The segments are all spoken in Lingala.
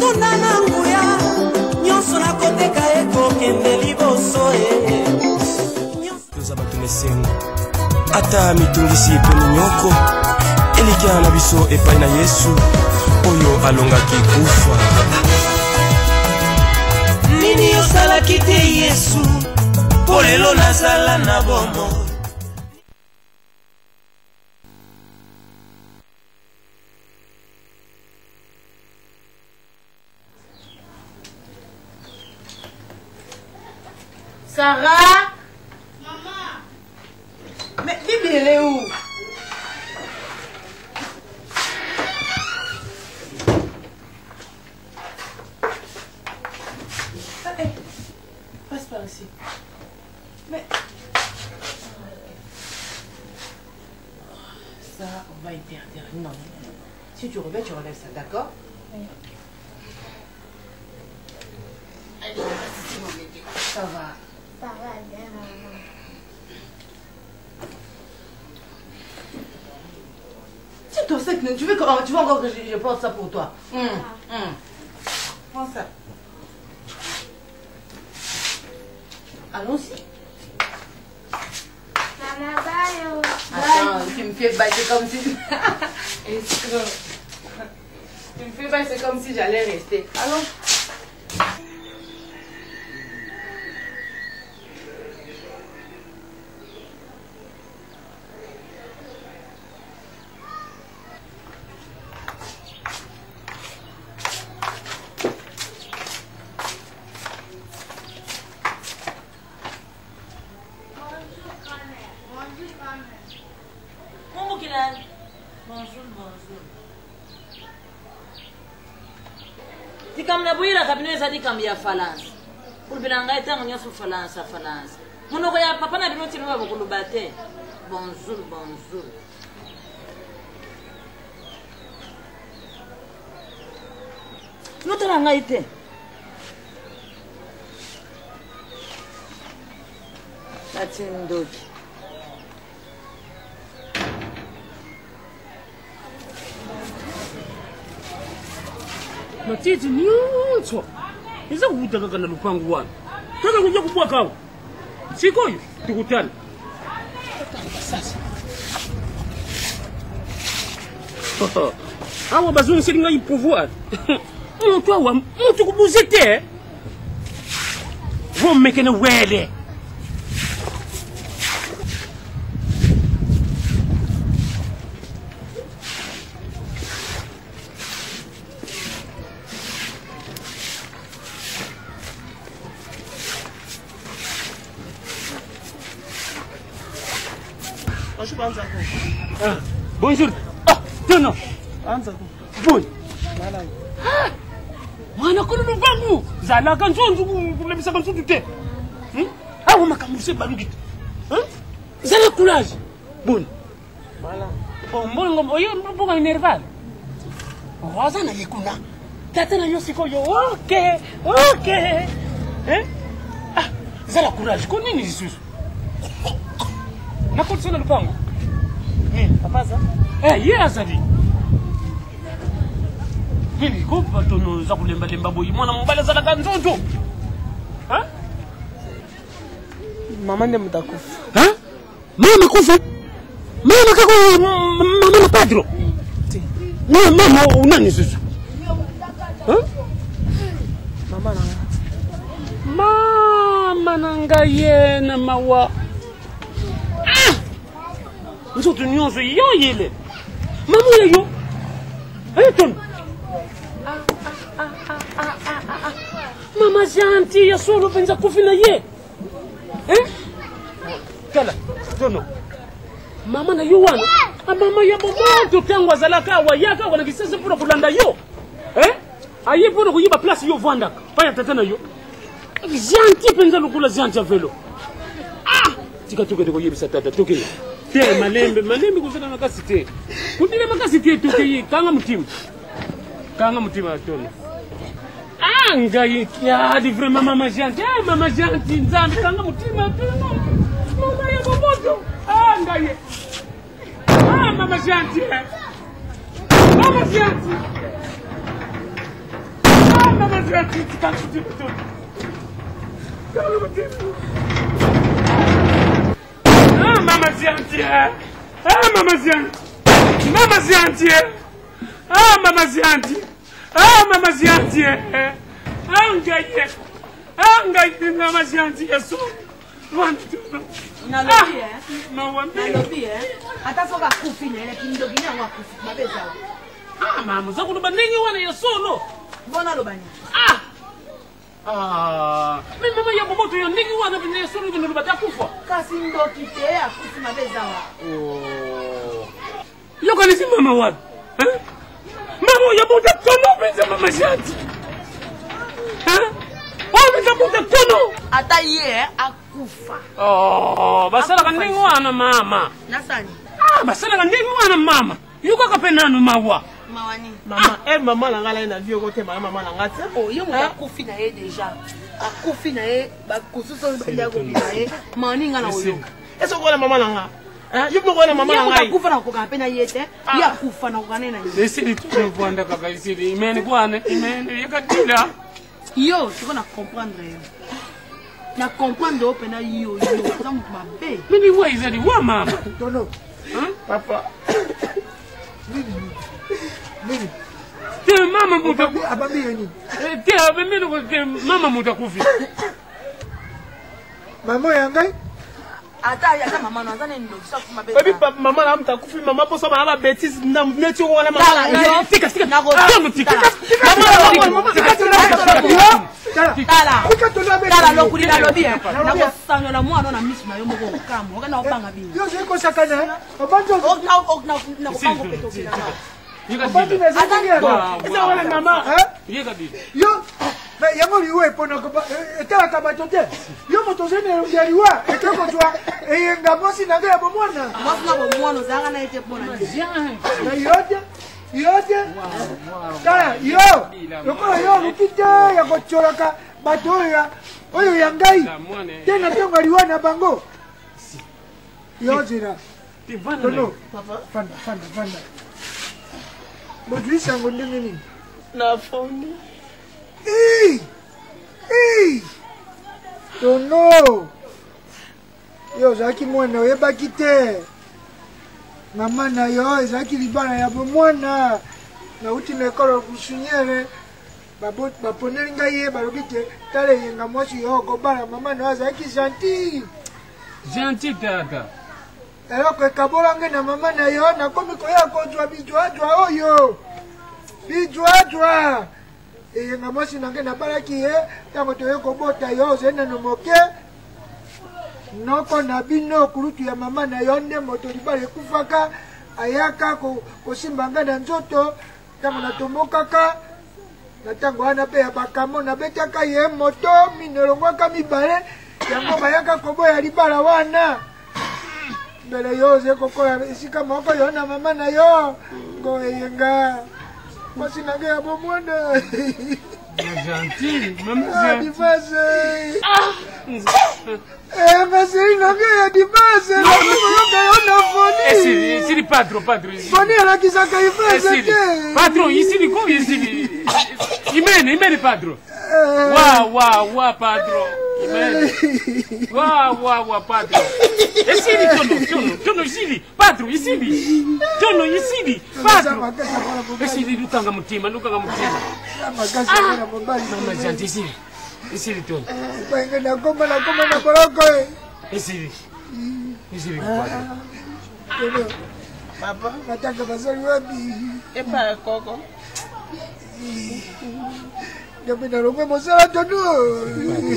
Nakotonda na nguya nyonso, nakoteka ekokende liboso e. Toza bato na esengo, ata mitungisi mpe minyoko, elikya na biso epai na Yesu oyo alongaki kufa. Nini osalaki te Yesu, mpo lelo nazala na bomoi? Sarah? Maman! Mais Bibi, elle est où? Ah, hey, passe par ici. Mais... Ça, on va interdire. Non, non, non. Si tu reviens, tu relèves ça, d'accord? Oui. Ok. Allez, passe ici, mon bébé. Ça va? Ça va bien, maman. Tiens ton sac, tu veux, tu veux encore que je porte ça pour toi? Prends ça. Allons-y. Maman, bye. Attends, tu me fais battre comme si... Escroc. Tu me fais battre, c'est comme si j'allais rester. Allons. Bonjour, grand-mère. Bonjour, grand-mère. Bonjour, bonjour. Likambo naboyelaka bino eza likambo ya falanse. Kolobela ngai ntango nyonso falanse, falanse. Monoko ya papa na bino tino bakoloba te. Bonjour, bonjour. Notala ngai te. Nati ndoki. Matiti nyonso eza kowuta kaka na lopango wana, kaka koya kobwaka awa. Sikoyo tokotala basasi awa bazongiseli ngai pouvoir. Moto awa moto kobuze te, vomekene wele. Bonjour, Banzako. Ah, bonjour. Ah, tono. Banzako. Bon. Voilà. Ah, mwana kolo lupangu. Zalaka nzonzu kulebisaka nzunzu te. Awa makambo se baluki te. Zala courage. Bon. Voilà. Oh, mbongo oyo mbongo minerval. Oza na ye kuna. Tata na yo sikoyo. OK, OK. Hein? Ah, zala courage. Ko nini lisusu? Nakotisa na lupango. Nini? Papa za? Eh, ye azali. Nini ko bato no za kulemba lemba boyi mwana mobali azalaka nzonzo. Hein? Mama nde moto akufa. Hein? Mama kufa? Mama kako mama na Pedro? Te. Mama unani susu? Hein? Mama na nga. Mama na ngai ye na mawa. Ah! Nzoto nyonso yo yele. Mama oyo yo. Eh ton. Mama gentil ya solo mpenza kufi na ye. Eh? Tala, tono. Mama na yo wana, mama ya bomoto ntango azalaka awa, yaka awa na Kisasa mpona kolanda yo. Eh? Aye mpona koyiba place yo ovandaka, pa ya tata na yo. Gentil mpenza lokola gentil ya velo. Ah! Tika tokende koyebisa tata, tokende. Te, malembe, malembe kozala makasi te. Kondila makasi te, tokeye, kanga motima. Kanga motima ya tono. Ah, ngai, kiadi vraiment mama gentil. Eh, mama gentil, nzambe, kanga motima tono. Mama ya boboto. Ah, ngai. Ah, mama gentil. Mama gentil. Mama Zianti, tika motema tono. Kanga motema. Ah, mama Zianti, eh. Ah, mama Zianti. Mama Zianti, eh. Ah, mama Zianti. Ah, mama Zianti, eh. Ah, ngai, eh. Ah, ngai, mama Zianti, ya solo. Wana tono. Nalobi, eh. Mawa mingi. Nalobi, eh. Ata soki akufi na ye, kindoki na yango akufi, mabe eza wapi? Ah, mama, oza koloba ndenge wana ya solo. Bona aloba nini? Ah! Ah, mais mama ya boboto yo ndenge wana mpenza ya solo okende oloba te akufa. Kasi ndoki te akufi mabe eza wapi? Oh. Yokanisi mama wapi? Hein? Mama ya bota tono mpenza mama Janti. Hein? Oyo mpenza bota tono. Ata ye eh, akufa. Oh, basalaka ndenge wana mama. Nasani? Ah, basalaka ndenge wana mama. Yo kaka mpe nanu mawa. Mawa nini? Mama, eh mama na ngai na vie okotema na mama na ngai te. Oh, ye moto akufi na ye deja. Akufi na ye, bakosusu oyo bandi akobima ye. Mawa nini ngai na koyoka? Est-ce que na mama na ngai? Hein? Yo moko na mama Ye na moto ngai. akufa na kokoka mpe na ye te. Ye akufa na kokoka na ye na ye. Esili tonovanda kaka esili imene kwane imene yekadila. Yo, sikoyo na comprendre yo. Na comprendre yo mpena yo yo oza moto mabe. Mimi wa ezali wa mama. Tono. Papa. Nini? Te mama moto Abambi ye nini? Eh, te abambi eloko te mama moto akufi. Mama ya ngai? Ata ata mama no aza na ndoki so akufi mabe. Babi mama na moto akufi mama poso bana ba bêtise na neti wana mama. Tala, yo. Tika tika. Nako- Tono tika. Tala. Tala. Tala. Tala lokuli nalobi eh. Nakosanyola mwana na miso na yo moko okamwa okenda kobanga bino. Yo ozali kosakana obandi Nakobanga opetokela. obandi na ezali Eza wana mama. Yo mais yango liwa eponaka etalaka bato te. Yo moto ozali na elongi ya liwa eke kozwa eyenga mwasi na ngai ya bomwana. Mwasi na bomwana ozalaka na ye te mpona nini? Na yo te, yo te. Tala yo lokola yo oluki te ya kotiolaka bato oyo ya oyo ya ngai te na ntongo ya liwa na bango. Yo zela tono, fanda fanda fanda. Bozwi sango ndenge nini? Na foni. Ii! Ii! Tono, yo ozalaki mwana, oyebaki te mama na yo ezalaki libala ya bomwana. Nauti na ekolo kusuniere, baponeli ngai ye, balobi te tala eyenga mwasi yo okobala. Mama na yo azalaki gentil. Gentil tata. Eloko ekabola ngai na mama na yo, nakomi koya kozwa bijwajwa oyo bijwajwa. Eyenga mwasi na ngai nabalaki ye ntango toye kobota yo ozali nano moke. Noko na bino kulutu ya mama na yo nde moto libala ekufaka, ayaka kosimba ngai na nzoto ntango natombokaka. Na ntango wana mpe ya bakamo nabetaka ye moto mino elongwaka mibale, yango bayaka koboya libala wana. Mbele yo ozali kokola esika moko yo na mama na yo ngo eyenga mwasi na ngai ya bomwana. Gentil, mama Ah, Gentil. dimanche. Eh, maseri na ngai ya dimanche, nakomi koyoka yo na foni. Esili, esili patro, patro. esili. Foni elakisaka image Esili. te. Patro, isili ko isili. Imene, imene patro. Eh. Wa wa wa patro. Imene. Wa wa wa patro. Esili tono, tono, tono isili. Patro, isili. Tono isili. Patro. Makasi ya mwana mobali. Esili lukanga mutima, lukanga mutima. Makasi ya mwana mobali. Mama Gentil isili. Esili tono. Epai nakoma nakoma na boloko eh. Esili. Esili patro. Tono, Papa. matanga bazali wapi? Epa ya koko. Ngambe nalongwe mosala tono.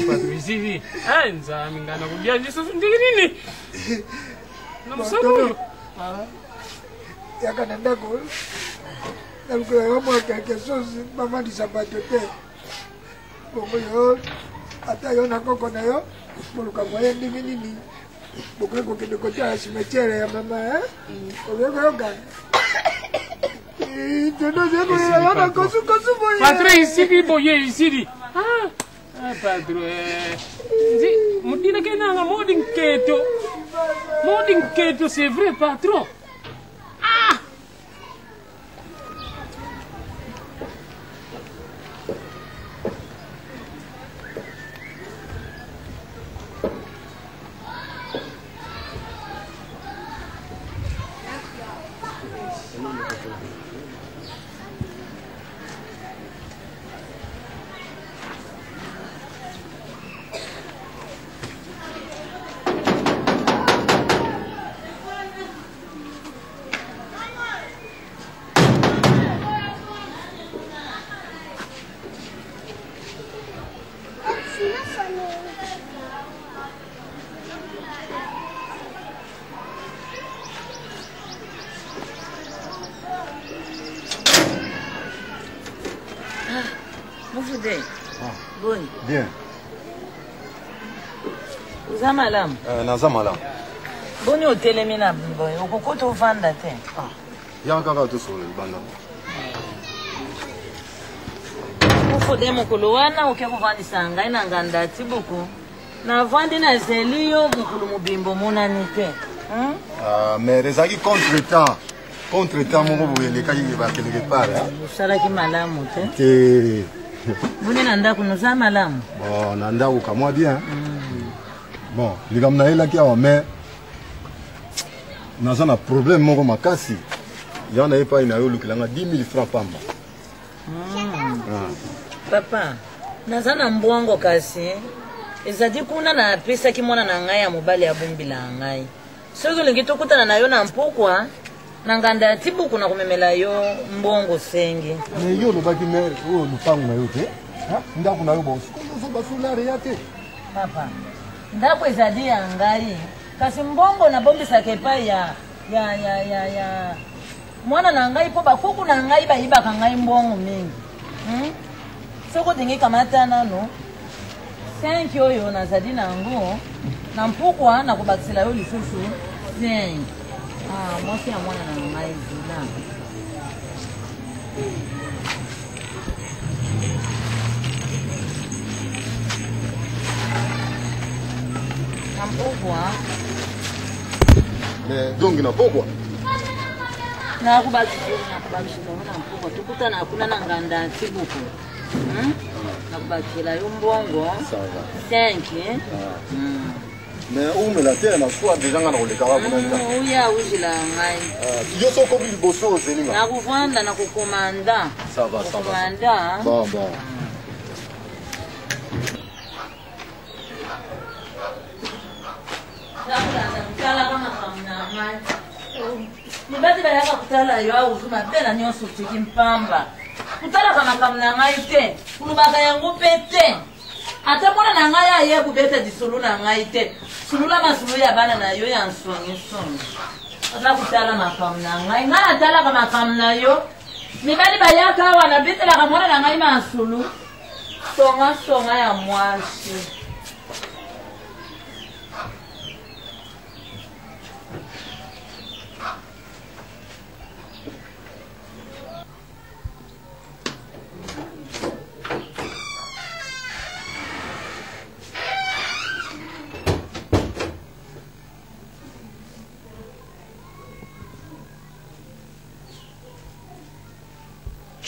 Patro isili. Ah, nzambe ngana kudia lisusu ndenge nini? Na mosala Tono. oyo. Yaka na ndako nalukela yo mwa quelque chose bavandisa bato te. Bongo yo ata yo na koko na yo boluka moye ndenge nini bokoki kokende kotala cimetière ya mama eh? Okoki koyoka. Eh, tono ozali kolela yo na kosukosu boye. Patro isili boye isili. Ah, ah patro eh. Nzi mudina kenanga modi nketo. Modi nketo c'est vrai patron. Ah! Ah, Mufude. Ah. Boni. Bien. Oza malamu? Eh, naza malamu. Boni otelemi na boye, okokota ovanda te. Ah, yaka kaka tosolola libanda. Mufude mokolo wana oke kovandisa ngai na nganda tibuku. Navandi nazeli yo mokolo mobimba omonani te. Hmm? Ah, mais ezalaki contre temps. Contre temps moko boye elekaki bakendeke part. Osalaki malamu te. Te. Boni na ndako noza malamu? Bon, na ndako kamwa bien. Bon, likambo nayelaki awa mais naza na problème moko makasi. Yango naye epai na yo olukela nga 10 000 francs pamba. Ah. Papa, naza na mbongo kasi ezali kuna napesaki mwana na ngai ya mobali abombela ngai. Soki olingi tokutana na yo na mpokwa na nganda ya tibuku na komemela yo mbongo osengi. Mais yo olobaki mare oyo lopango na yo te ndako na yo bon sikoyo ozoba solare ya te. Papa, ndako ezali ya ngai kasi mbongo nabombisaka epai ya ya ya ya ya mwana na ngai mpo bakuku na ngai bayibaka ngai mbongo mingi hmm? Soki olingi kamata nano 5 oyo nazali na yango na mpokwa nakobakisela yo lisusu 5. Ah, mwasi ya mwana na ngai zila. Na mpokwa. Mais donc na pokwa Nakobakisela yo na mpokwa tokutana kuna na nganda ya Tibuku. Hmm? Nakobakisela yo mbongo 5. Mais oumela te na soir deja nga na kolekaka kuna. Oya ozela ngai. Yo so okomi liboso ozeli nga. Nakovanda na kokomanda. Ça va, ça va. Kokomanda. Bon, bon. Nakolanda makambo na ngai. Mibali bayaka kotala yo awa ozwi mabe na nyonso otiki mpamba. Kotalaka makambo na ngai te, kolobaka yango mpe te. Ata mwana na ngai aye kobeta lisolo na ngai te. Solola masolo ya bana na yo ya nsongisongi. Oza kotala makambo na ngai, ngai natalaka makambo na yo. Mibali bayaka awa nabetelaka mwana na ngai masolo. Songa songa ya mwasi.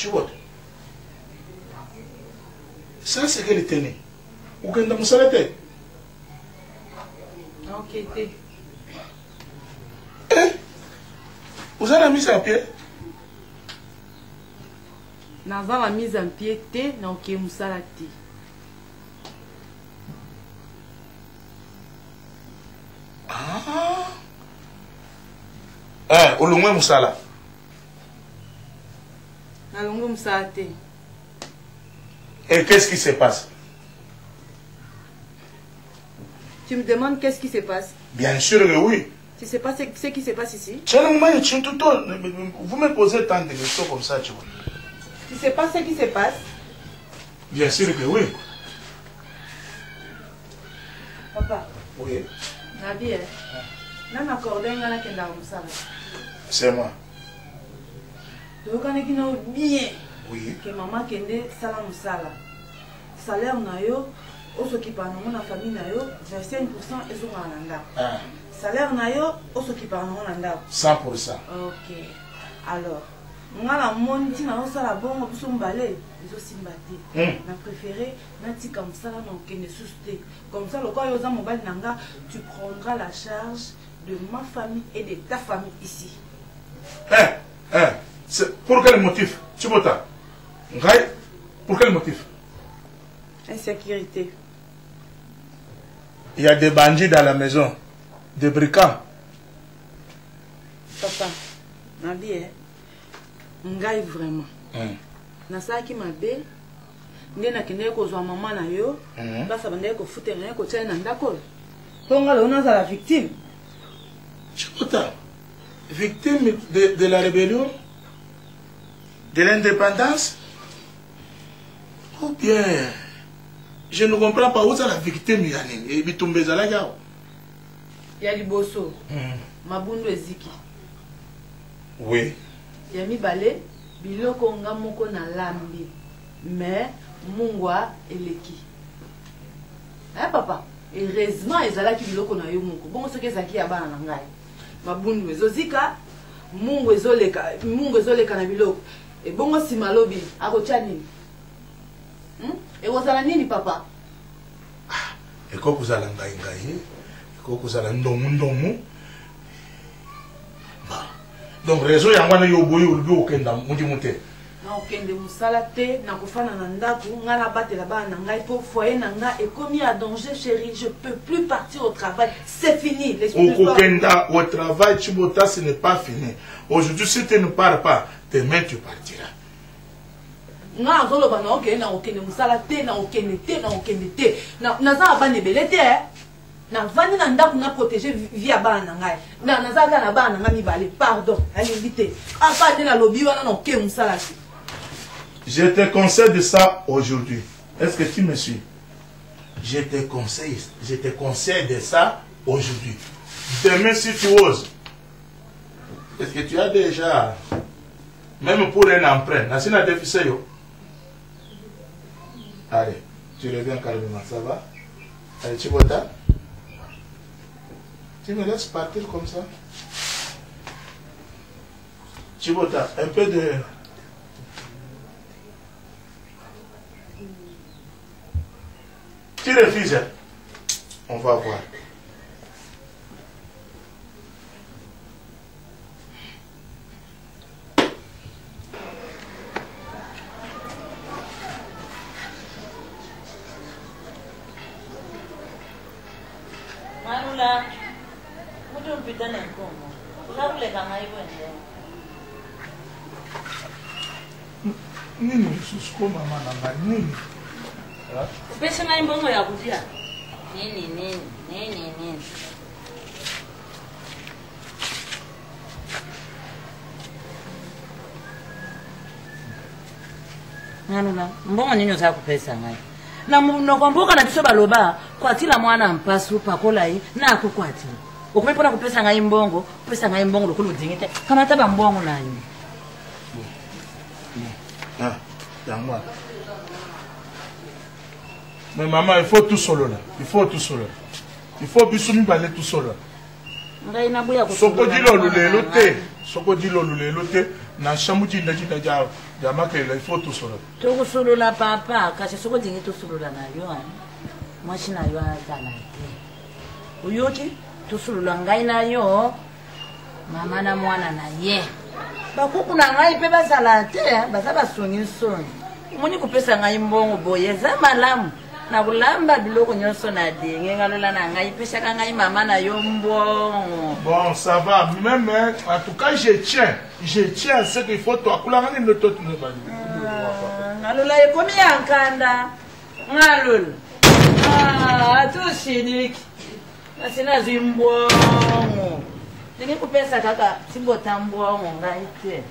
Chiboto. Ça c'est quelle tenue? Okenda mosala te? Ok te. Eh? Oza na mise en pied? Naza na mise en pied te, na oke mosala te. Ah. Eh, olongwe mosala. Nalongwe mosala te. Et qu'est-ce qui se passe? Tu me demandes qu'est-ce qui se passe? Bien sûr que oui. Tu sais pas ce qui se passe ici? Vous me posez tant de questions comme ça, tu vois. Tu sais pas ce qui se passe? Bien sûr que oui. Papa. Oui. Nabi, eh? Nana accordé nga nakenda mosala. C'est moi. Toyokanaki na yo bien. Oui. Que maman kende sala mosala. Salaire na yo osokipaka nango na famille na yo 25% ezongaka na ndako. Ah. Salaire na yo osokipaka nango na ndako. 100%. Ok. Alors, nga namoni ntina osala bongo biso mibale ezosimba te. Na préféré natika mosala na okende susu te. Comme ça lokola yo oza mobali na nga, tu prendras la charge de ma famille et de ta famille ici. Eh, eh, c'est pour quel motif? Chibota. Ngai, pour quel motif? Insécurité. Il y a des bandits dans la maison, des brigands. Papa, nabi eh. Ngai vraiment. Nasalaki mabe nde nakendaki kozwa mama na yo, place abandaki kofutela ye kotia ye na ndako oyo. Mpo nga lelo nazala victime. Chibota, victime de la rébellion, de l'indépendance. Ou bien je ne comprends pas ozala victime ya nini eh, bitumba ezalaki awa ya liboso hmm. mabundu eziki oui ya mibale biloko nga moko nalambi mais mungwa eleki eh papa heureusement ezalaki biloko na yo moko bongo soki ezalaki ya bana na ngai mabundu ezozika mungu ezoleka mungu ezoleka na biloko ebongo nsima lobi akotya nini hmm? ekozala nini papa ah, ekoki kozala ngai ngai ekoki kozala ndomu ndomu donc raison yango wana yo oboyi olobi okenda mudimu te nakokende mosala te nakofanda na ndako ngai nabatela bana na ngai mpo foyer na ngai ekomi ya danger chéri je peux plus partir au travail c'est fini okokenda au travail chibota ce n'est pas fini aujourd'hui si tu ne pars pas demain tu partiras nga azoloba na okende nakokende mosala te nakokende te nakokende te naza na bana ebele te eh. navandi na ndako na protege vie ya bana na ngai naza kaka na bana na ngai mibale pardon nalingi te apa nde nalobi wana na oke mosala te je te conseille de ça aujourd'hui est ce que tu me suis je te conseille je te conseille de ça aujourd'hui demain si tu oses est ce que tu as déjà même pour un emprunt nasi na defise yo allez tu reviens calmement ça va allez Chibota tu me laisses partir comme ça Chibota un peu de tu refuses hein? on va voir Malula, kuti umpita nenkomo ulakuleka ngai kwende nini lisusu ko mama na ngai nini upesi ngai mbongo ya kulia nini nini nini nini Ngalula, mbongo nini oza kopesa ngai? Na monoko mboka na biso baloba kwatila mwana mpasu pakola ye na akokwatila. Okomi mpona kopesa ngai mbongo, kopesa ngai mbongo lokola odingi te. Kamata bambongo na yo. Ah, yango wana. Mais maman, il faut tout solola. Il faut tout solola. Il faut biso mibale tout solola. ngai naboya soko dilolu lelo te soko dilolu lelo te na shamu jinda jinda ja ja makelela il faut tosolola tokosolola papa kasi soko olingi tosolola na yo mwasi na yo azala te oyoki tosolola ngai na yo mama na mwana na ye bakuku na ngai mpe bazala te baza basongi nsongi omoni kopesa ngai mbongo boye eza malamu nakolamba biloko nyonso na denge ngalola na ngai pesaka ngai mama na yo mbongo bon ça va même hein, en tout cas je tiens je tiens à ce qu'il faut toakulanga nini to ngalola ekomi ya nkanda ngalola ah, atoshiliki kasi nazwi mbongo ndenge kopesa kaka tibota mbongo ngai te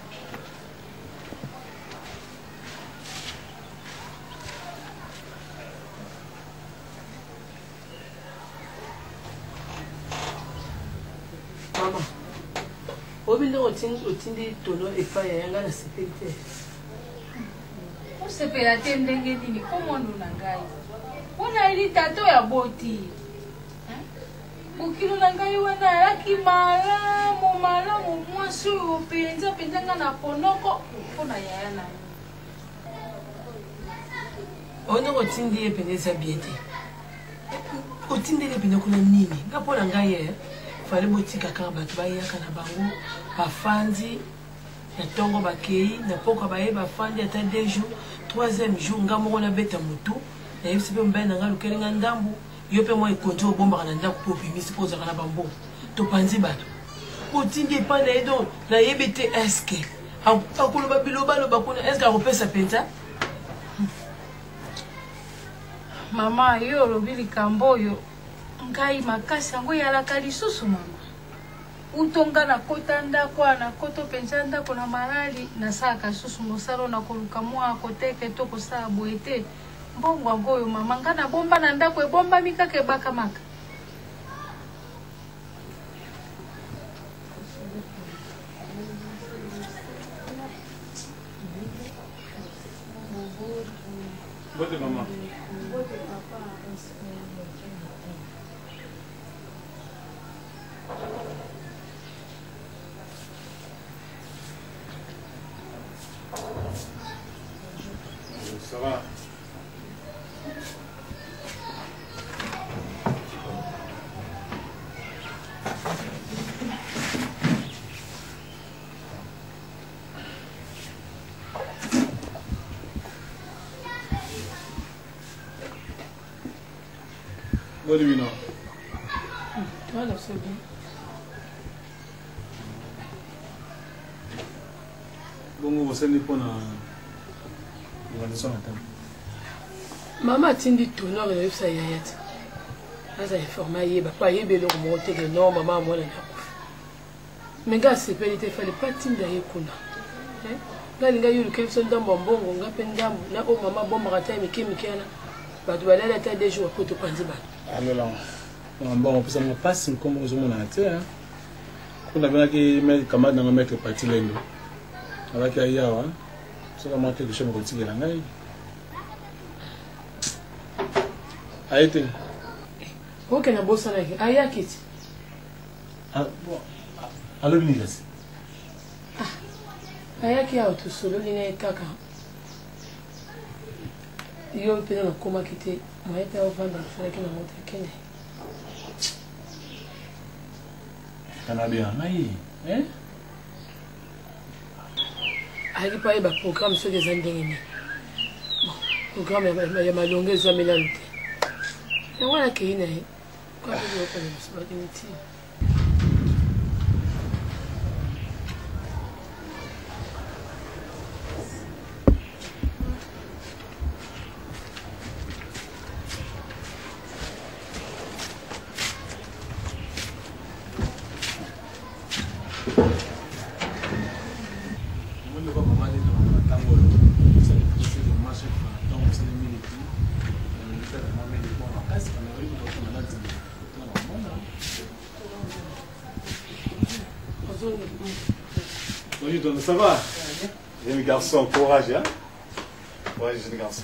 Mama, oyebi ndenge otindi tono epai ya yanga nasepeli te. Osepela te ndenge nini mpo mwandu na ngai mpo nayeli tata oyo aboti bokilo na ngai wana ayaki malamu malamu mwasi oyo mpenza mpenza ngai na ponoko mpo na yaya na yo oyo ndenge otindi ye mpenza eza bien te otindeli mpenza kuna nini nga mpo na ngai ye fale botika kaka bato bayaka na bango bafandi na ntongo bakei na pokwa baye bafandi ata deux jours troisième jour nga moko nabeta motu nayebisi mpe mobali na ngai alukeli nga ndambu yo mpe mwa ekonzi obombaka na ndako mpo obimisi mpo ozalaka na bambongo topanzi bato otindi epai na ye donc nayebi te eske akoloba bilobaloba kuna eske akopesa mpenza mama yo olobi likambo oyo ngai makasi yango eyalaka lisusu mama. Uto nga nakota ndako awa, nakoto mpenza ndako na malali, nasalaka lisusu mosala oyo na koluka mwa koteke to kosala boye te. Mbongo yango oyo mama nga nabomba na ndako ebombami kaka ebakamaka. Mbote mama. Mbote papa. Ça va? Boni bino? Toi, là, c'est bien. Bongo bosali mpona organisation na ntango. Mama atindi tonor eyebisa yaya te aza informe ayeba mpo ayebi eloko moko te ke non mama amwana na akufi me nga asepeli te fale pa tinda ye kuna nga alinga yo olukeli biso ndambo ya mbongo nga mpe ndambo na oyo mama abombaka ata ya mike mike wana bato balali ata deux jours apres topanzi bato alola mbongo opesa nga mpasi nkombo ozomonana te kuna abengaki camarade nanga maître pati lendo alaki ayawa soki amwa quelque chose mokotikela ngai aye te oke nabosanaki ayaki ti alobi nini kasi ayaki awa tosololi na ye kaka yo mpenza nakomaki te moye mpe ovanda nasalaki nango te akende kana abenga ngai ayaki mpo ayeba programme soki eza ndenge nini programme ya malonga ezwami nanu te yango wana akei na ye Bonjour, tonton, ça va Jeune garçon, courage, hein Ouais, jeune garçon.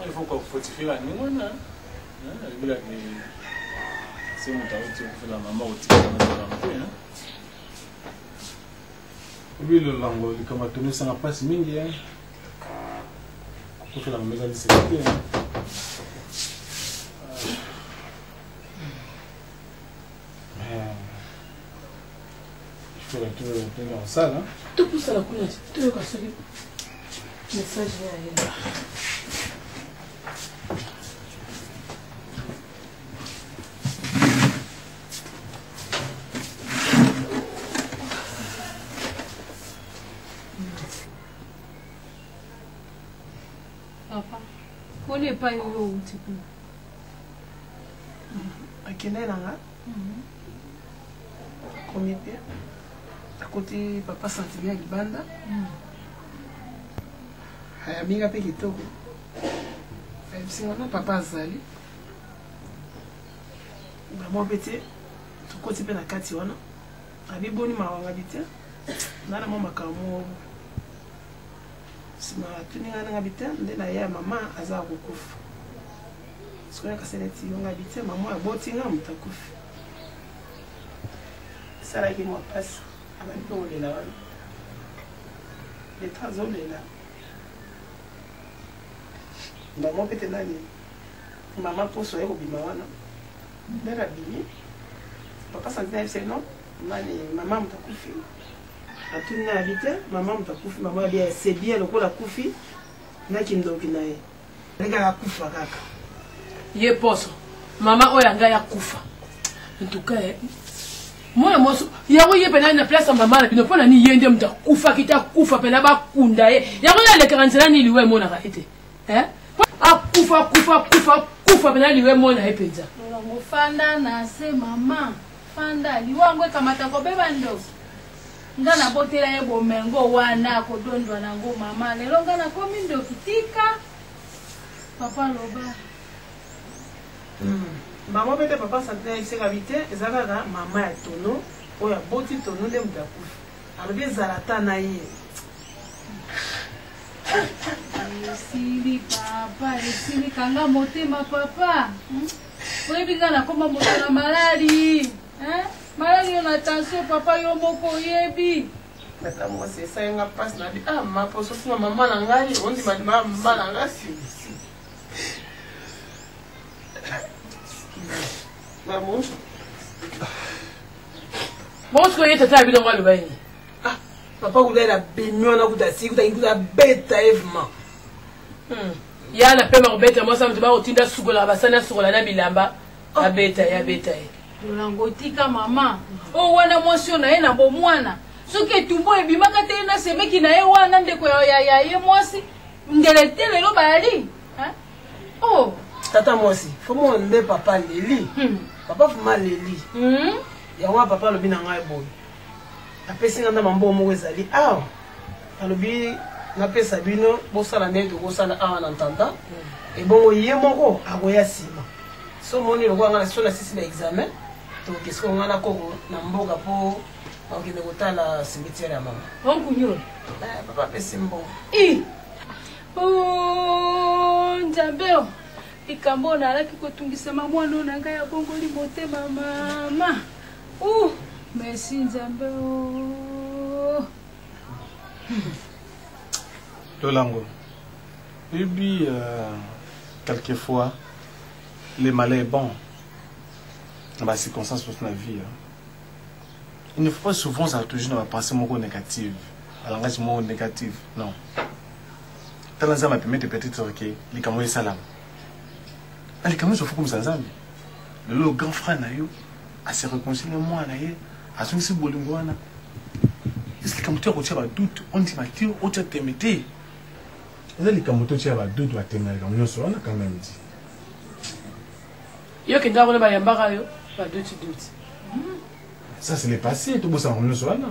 Il faut qu'on fortifie la nous, hein Se moto auti okufela mama otikala na te, hein Obi lolango likambo atuni esanga mpasi mingi eh. Kokufela mama eza liseki te. Ndenge kosala topusana kuna te toyoka soki message ya ye. Papa, boni epai oyo outi kuna? Akendaki na nga akomi mpe akoti papa santime ya libanda ayambi nga mpe kitoko ayebisi nga na papa azali bango mpe te tokoti mpe na kati wana abi boni mawa ngabi te nga na mwa makambo moko nsima atuni nga na ngabi te nde na ye ya mama aza ya kokufa sikoyo kasi neti yo ngabi te mama aboti nga moto akufi esalaki mwa mpasi abandi mpe kolela wana leta azolela bango mpe te nani mama poso aye kobima wana ndenge abimi papa santina ayebisaki non nani mama moto akufi atuni na abi te mama moto akufi mama abi c'est bien lokola akufi na kindoki na ye kaka akufa kaka ye poso mama oyo ya ngai akufa ntuka eh, mwana mwasi yango ye mpena na place ya mama na bino mpo na nini ye nde moto akufaki te akufa mpena bakunda ye yango ye alekaka nzela nini liwa emonaka ye te. Akufa kufa kufa kufa mpena liwa emona ye mpenza. Lolango fanda na se mama fanda liwa yango ekamata kobeba ndoki nga nabotela ye bomengo wana akodondwa nango mama lelo nga nakomi ndoki tika papa loba. Bango pe te papa sante ayebisaka bi te eza kaka mama ya tono oyo aboti tono nde moto akufi alobi ezala ata na ye. Esili papa esili kanga motema papa oyebi nga nakoma moto na malali malali yo na tension papa yo moko oyebi. Tata mwasi esali nga mpasi na bi ah ma poso sima mama na ngai ondima ndima mama na ngai si si Mamu Bongo sikoyo ye tata ya bino yango aloba nini? Ah, papa kuta ye abimi wana kuta asili kuta kuta abeta ye vraiment. Ya na pema kobeta mwasi ya moto bakotinda asukolaka basani asukola na bilamba abeta ye abeta ye. Lolango tika mama oyo wana mwasi oyo na ye na bomwana soki etumbu ebimaka te ye na semeki na ye wana ndeko ya, ya, ya ye mwasi ndele te lelo bayali hein? Oh. Tata mwasi fo mona nde papa aleli papa fuma aleli yango wana papa alobi na ngai boye apesi ngai ndamba mbongo moko ezali awa alobi napesa bino bosala ndenge tokosala awa na ntanta ebongo ye moko akoya nsima so omoni lokola ngai so nasisi ba examen toke sikoyo ngai na koko na mboka mpo nakokende kotala cimetière ya mama onkunyolo papa apesi mbongo Oh, Nzambe oh. Likambo oyo nalaki kotungisama mwana oyo na ngai abongoli motema mama. Uh, merci Nzambe oh. Lolango, oyebi quelquefois le malheur est bon na ba circonstances mosusu na vie. Hein. Il ne faut pas souvent ozala toujours na ba pensées moko négative, ba langage moko négatif. Non. Tala Nzambe a permettre peut-être que likambo esalama. Na likambo nyonso ofokumisa Nzambe. Lelo grand frère na yo a se réconcilier mwana na ye, azongisi bolingo wana. Eza likambo te ya kotia ba doute, ondima te, otia tembe te. Eza likambo te otia ba doute, ba tembe na likambo nyonso wana quand même dit. Yo kenda kuna bayambaka yo ba doute doute. Ça c'est le passé, tobosana makambo nyonso wana.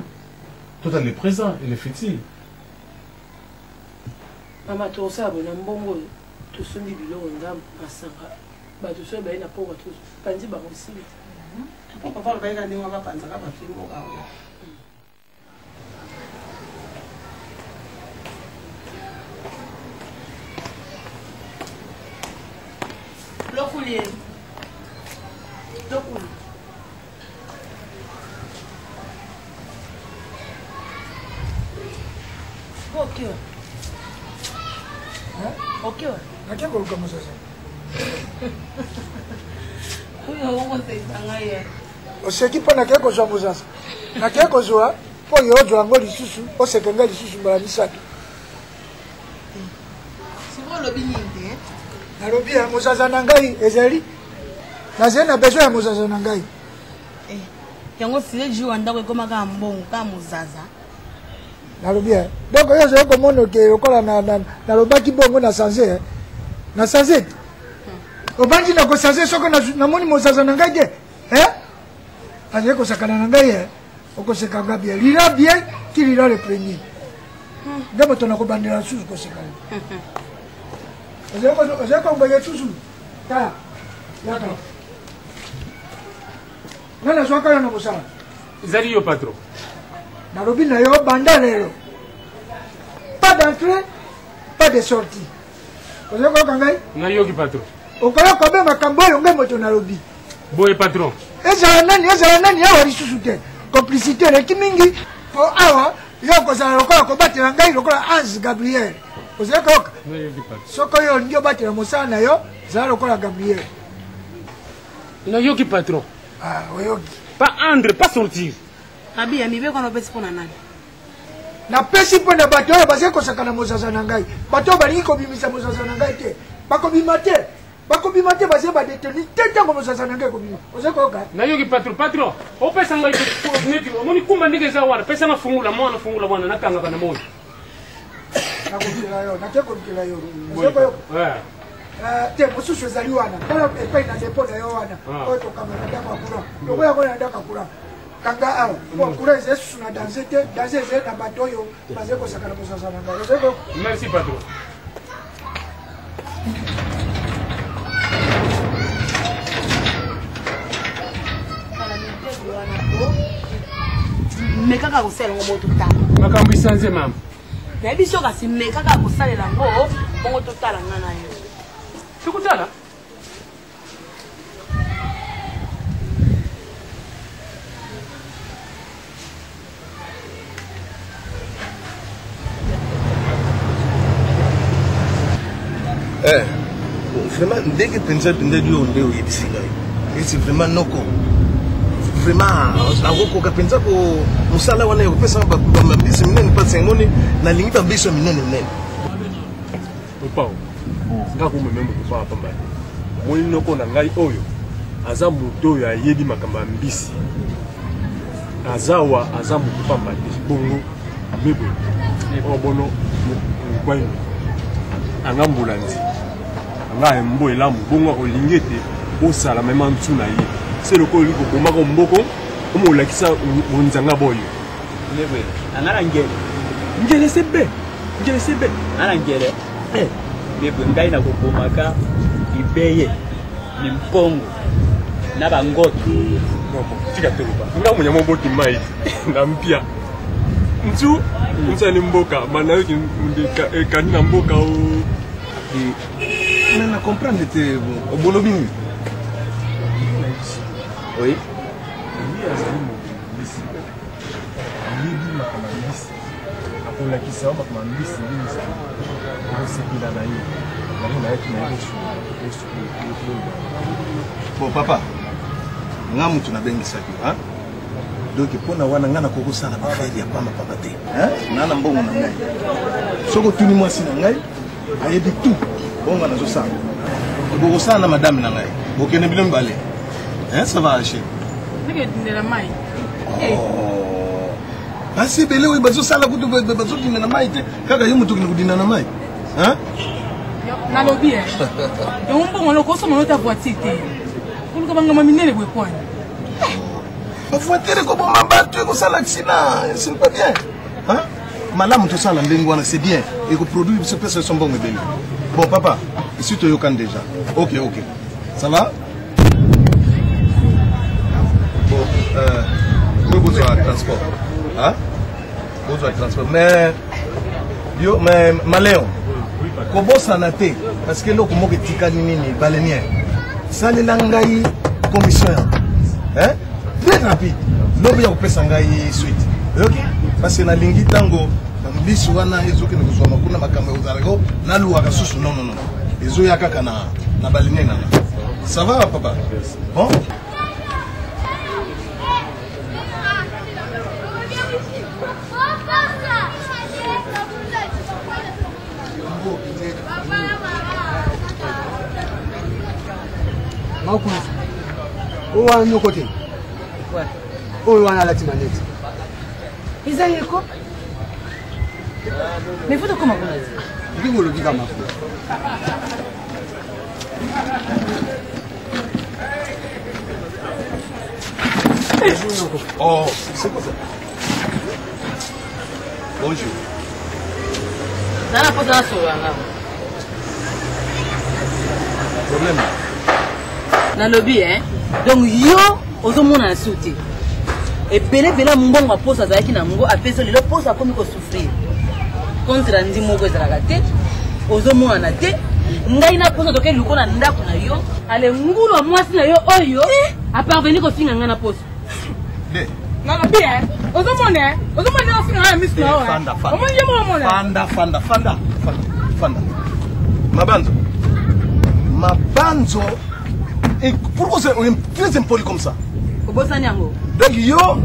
Totala le présent et le futur. Mama tokosala boye na mbongo oyo tosombi biloko ndambo masanga bato soki baye na pokwa topanzi bango esili te. Po papa alobaki kaka ndenge wana bapanzaka bato ye moko awa. Lokuli ye. Lokuli. Okiwa. Okiwa. Nake koluka mozaza. Oseki mpo nakei kozwa mozaza. Nakei kozwa mpo yo ozwa yango lisusu oseka ngai lisusu mbala misato. Sikoyo olobi nini te? Nalobi ya mozaza na ngai ezali nazali na besoin ya mozaza na ngai. Eh, yango file jour ya ndako ekoma kaka mbongo kaka mozaza. Nalobi eh. Donc yo ozali komona ke lokola nalobaki bongo na change eh. Na change te. Obandi na kochange soki namoni mozaza na ngai te. Eh? Azali kosakana na ngai eh. Okoseka nga bien. Lira bien qui lira le premier. Nde moto nakobandela lisusu koseka yo. Ozali kobanga lisusu. Tala. Yaka. Nga nazwaka yo na mosala. Ezali yo patron. Nalobi na yo banda lelo. Pas d'entrée, pas de sortie. Ozali koyoka ngai? Nayoki patron. Okoyoka be makambo oyo ngai moto nalobi. Boye patron. Ezala nani, ezala nani awa lisusu te. Complicité eleki mingi po awa yo okozala lokola kobatela ngai lokola Ange Gabriel. Ozali koyoka? Nayoki patron. Soki oyo olingi obatela mosala na yo, zala lokola Gabriel. Nayoki patron. Ah, oyoki. Pas entre, pas sortir. Abi ya mibeko wana opesi mpo na nani? Napesi mpo na bato oyo bazali kosakana mozaza na ngai. Bato oyo balingi kobimisa mozaza na ngai te. Bakobima te. Bakobima te, bazali badetenu te ntango mozaza na ngai ekobima. Ozali koyoka? Nayoki patron. Patron, opesa ngai neti omoni kumba ndenge eza wana, pesa nga fungula mwana, fungula mwana, nakangaka na moi. Nakolukela yo, nake kolukela yo. Te, mosusu ezali wana. Tala epai na depo na yo wana. Oyo tokanga na ndako ya courant. Lokola yango na ndako ya courant. Kanga awa. Po courant ezali susu na danger te. Danger ezali na bato oyo bazali kosakana kosasa na ngai. Ozali koyoka? Merci patron. Me kaka kosalela yango bongo totala. Makambo esanze mama. Nayebi so kasi me kaka kosalela yango bongo totala nga na yo. Tokotala. Eh, vraiment ndenge mpenza mpenza yo nde oyebisi ngai esi vraiment noko vraiment nakokoka mpenza ko mosala wana ya kopesa bambisi minene mpasi yango nalingi bambisi ya minene minene. Mopao, nga komeme moto pamba pamba te. Omoni noko na ngai oyo aza moto oyo ayebi makambo ya mbisi. Aza wa aza moto pamba te. Bongo mebe oyo bono mokwaino anga mbula nzi anga embo elamu bongo akolingi ete osala mema ntsu na ye se lokola olingi kobomaka mboko omolakisa bonzanga boyo. Mebe anga na ngele. Ngele se be. Ngele se be. Anga na ngele. Eh. Mebe ngai nakobomaka libeye mimpongo na bangoto. Noko, tika toloba. Nga munya moboti mai na mpia. Nzu, nzali mboka, manayoki ekani na mboka o. Mais na comprendre te bolobi nini? Oui. Ye azali moto mbisi. Ayebi makambo ya mbisi. Akolakisa yo makambo ya mbisi ndenge ezali. Okosepela na ye. Yango nayaki na ye kosolola. Bon papa, nga mutu nabengisaki yo, hein? Donc mpo na wana nga nakoki kosala bafere ya pamba pamba te, hein? Nga na mbongo na ngai. Soki otuni mwasi na ngai, ayebi tout oyo nga nazosala. Bokosala na madame na ngai, bokende bino mibale. Hein, ça va Achille? Ndenge etindela mai. Oh. Basi ebele oyo bazosala kutu bazodinda na mai te, kaka yo moto okende kodinda na mai. Hein? Nalobi eh. Yango mbongo wana okosomba nota voiture te. Koluka bangama minene boye kwani. Ba voiture ekoboma bato, ekosala accident, ce n'est pas bien. Hein? Malamu tosala ndenge wana, c'est bien. Ekoproduire biso pesa biso mbongo ebele. Bon papa, ici toyokani déjà. Ok, ok. Ça va? Bon, oyo bozwa transport. Hein? Bozwa transport. Mais yo mais Maléon, kobosana te parce que eloko moko etikali nini balenière. Salela ngai commission yango. Hein? Très rapide. Lobi ya kopesa ngai suite. Ok? Parce que nalingi ntango mbisi wana ezokende kozwama kuna makambo ekozalaka naluwaka susu non non non. Ezoya kaka na na balenière nanga. Ça va papa? Bon? Makulusu oyo wana nyoko te oyo wana alati maneti eza ye ko mais faut tokoma kuna te ndenge olobi ka makulu. Oh, c'est quoi ça? Bonjour. Nana mposa nasolola nga. Problème. Nalobi hein. Donc yo ozomonana su te. Ebele ebele ya mbongo ya poso azalaki na yango apesi yo lelo poso akomi kosouffrir. Contre ndi moko ezalaka te. Ozomonana te. Ngai na poso toke luko na ndako na yo. Ale ngulu ya mwasi na yo oyo aparvenir kofinga ngai na poso. Nalobi hein. Ozomona hein. Ozomona ndenge ofinga ngai na miso na yo. Fanda, fanda. Omoni ye moko omona. Fanda, fanda, fanda, fanda, fanda. Mabanzo. Mabanzo. Et pourquoi c'est très impoli comme ça? Obosani yango. Donc yo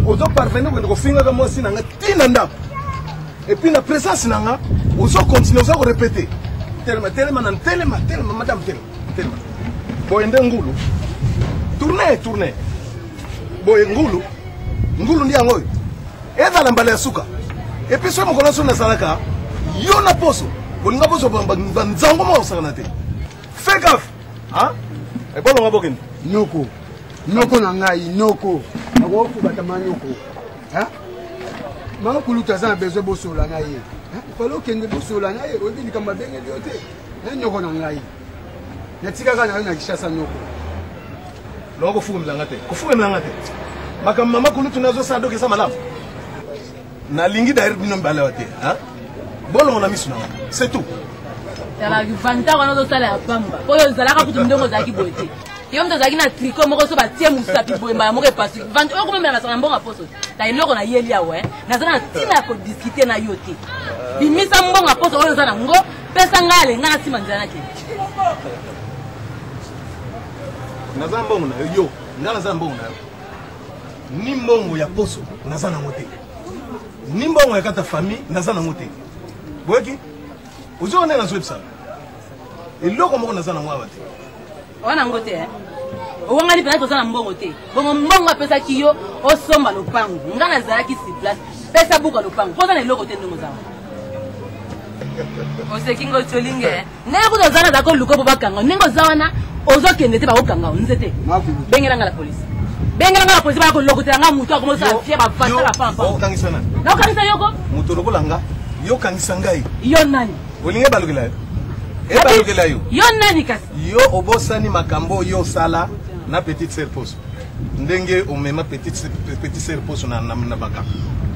ozo parvenir kende kofingaka mwasi na nga tina ndako. Et puis na présence na nga ozo continuer ozo répéter. Telema, telema na telema, telema madame telema, telema. Boye nde ngulu. Tournez, tournez. Boye ngulu. Ngulu ndi yango oyo. Ezala mbala ya suka. Et puis soki mokolo nyonso nazalaka Yo na poso bolinga bozwa banzango moko kosakana te. Fais gaffe. Hein? Ebolonga bokende. Noko. Noko na ngai, noko. Nakofubatama noko. Hein? Mama kulutu aza na besoin bosola na ye. Fallait okende bosola na ye, oyebi likambo abengeli yo te. Na noko na ngai. Natikaka na yo na Kinshasa noko. Longo kofukamela nga te. Kofukamela nga te. Makambo mama kulutu nazosala doki eza malamu. Nalingi d'ailleurs bino mibale awa te. Hein? Bolongo na misu na nga. C'est tout. Tala vanta wana ozosala ya pamba oyo ozalaka kutu ndenge ozalaki boye te yo moto ozalaki na tricot moko so batie mosapi boye mbala moko epasuki vanta oyo komemela masanga na mbongo ya poso na eloko nayeli awa naza na ntina ya kodiskite na yo te bimisa mbongo ya poso oyo oza na ngo pesa ngai ale ngai nasima nzela nakende naza mbongo na yo yo ngai naza mbongo na yo ni mbongo ya poso naza nango te ni mbongo ya kata famille naza nango te boyoki ozoka nde nazoyebisa eloko moko naza nango awa te oza nango te eh? owangani mpenza toza na mbongo te bongo mbongo apesaki yo osomba lopango ngai nazalaki si place pesa buka lopango mpo oza na eloko te ndenge oza oseki ngo otiolinge eh? ndenge kutu oza naza koluka mpo bakanga ndenge oza wana ozokende te bakokanga yo nzete bengela nga la polise bengela nga la polise baya kolokotela nga motu akomosala fie bavasa bapampa okangisa nani naokangisa yoko moto lokola nga yo kangisa ngai yo nani olingi ebalukela yo ebalukela yo yo nani kasi yo obosani makambo oyo osala na petite sœur poso ndenge omema petite petite sœur poso na, na, na baka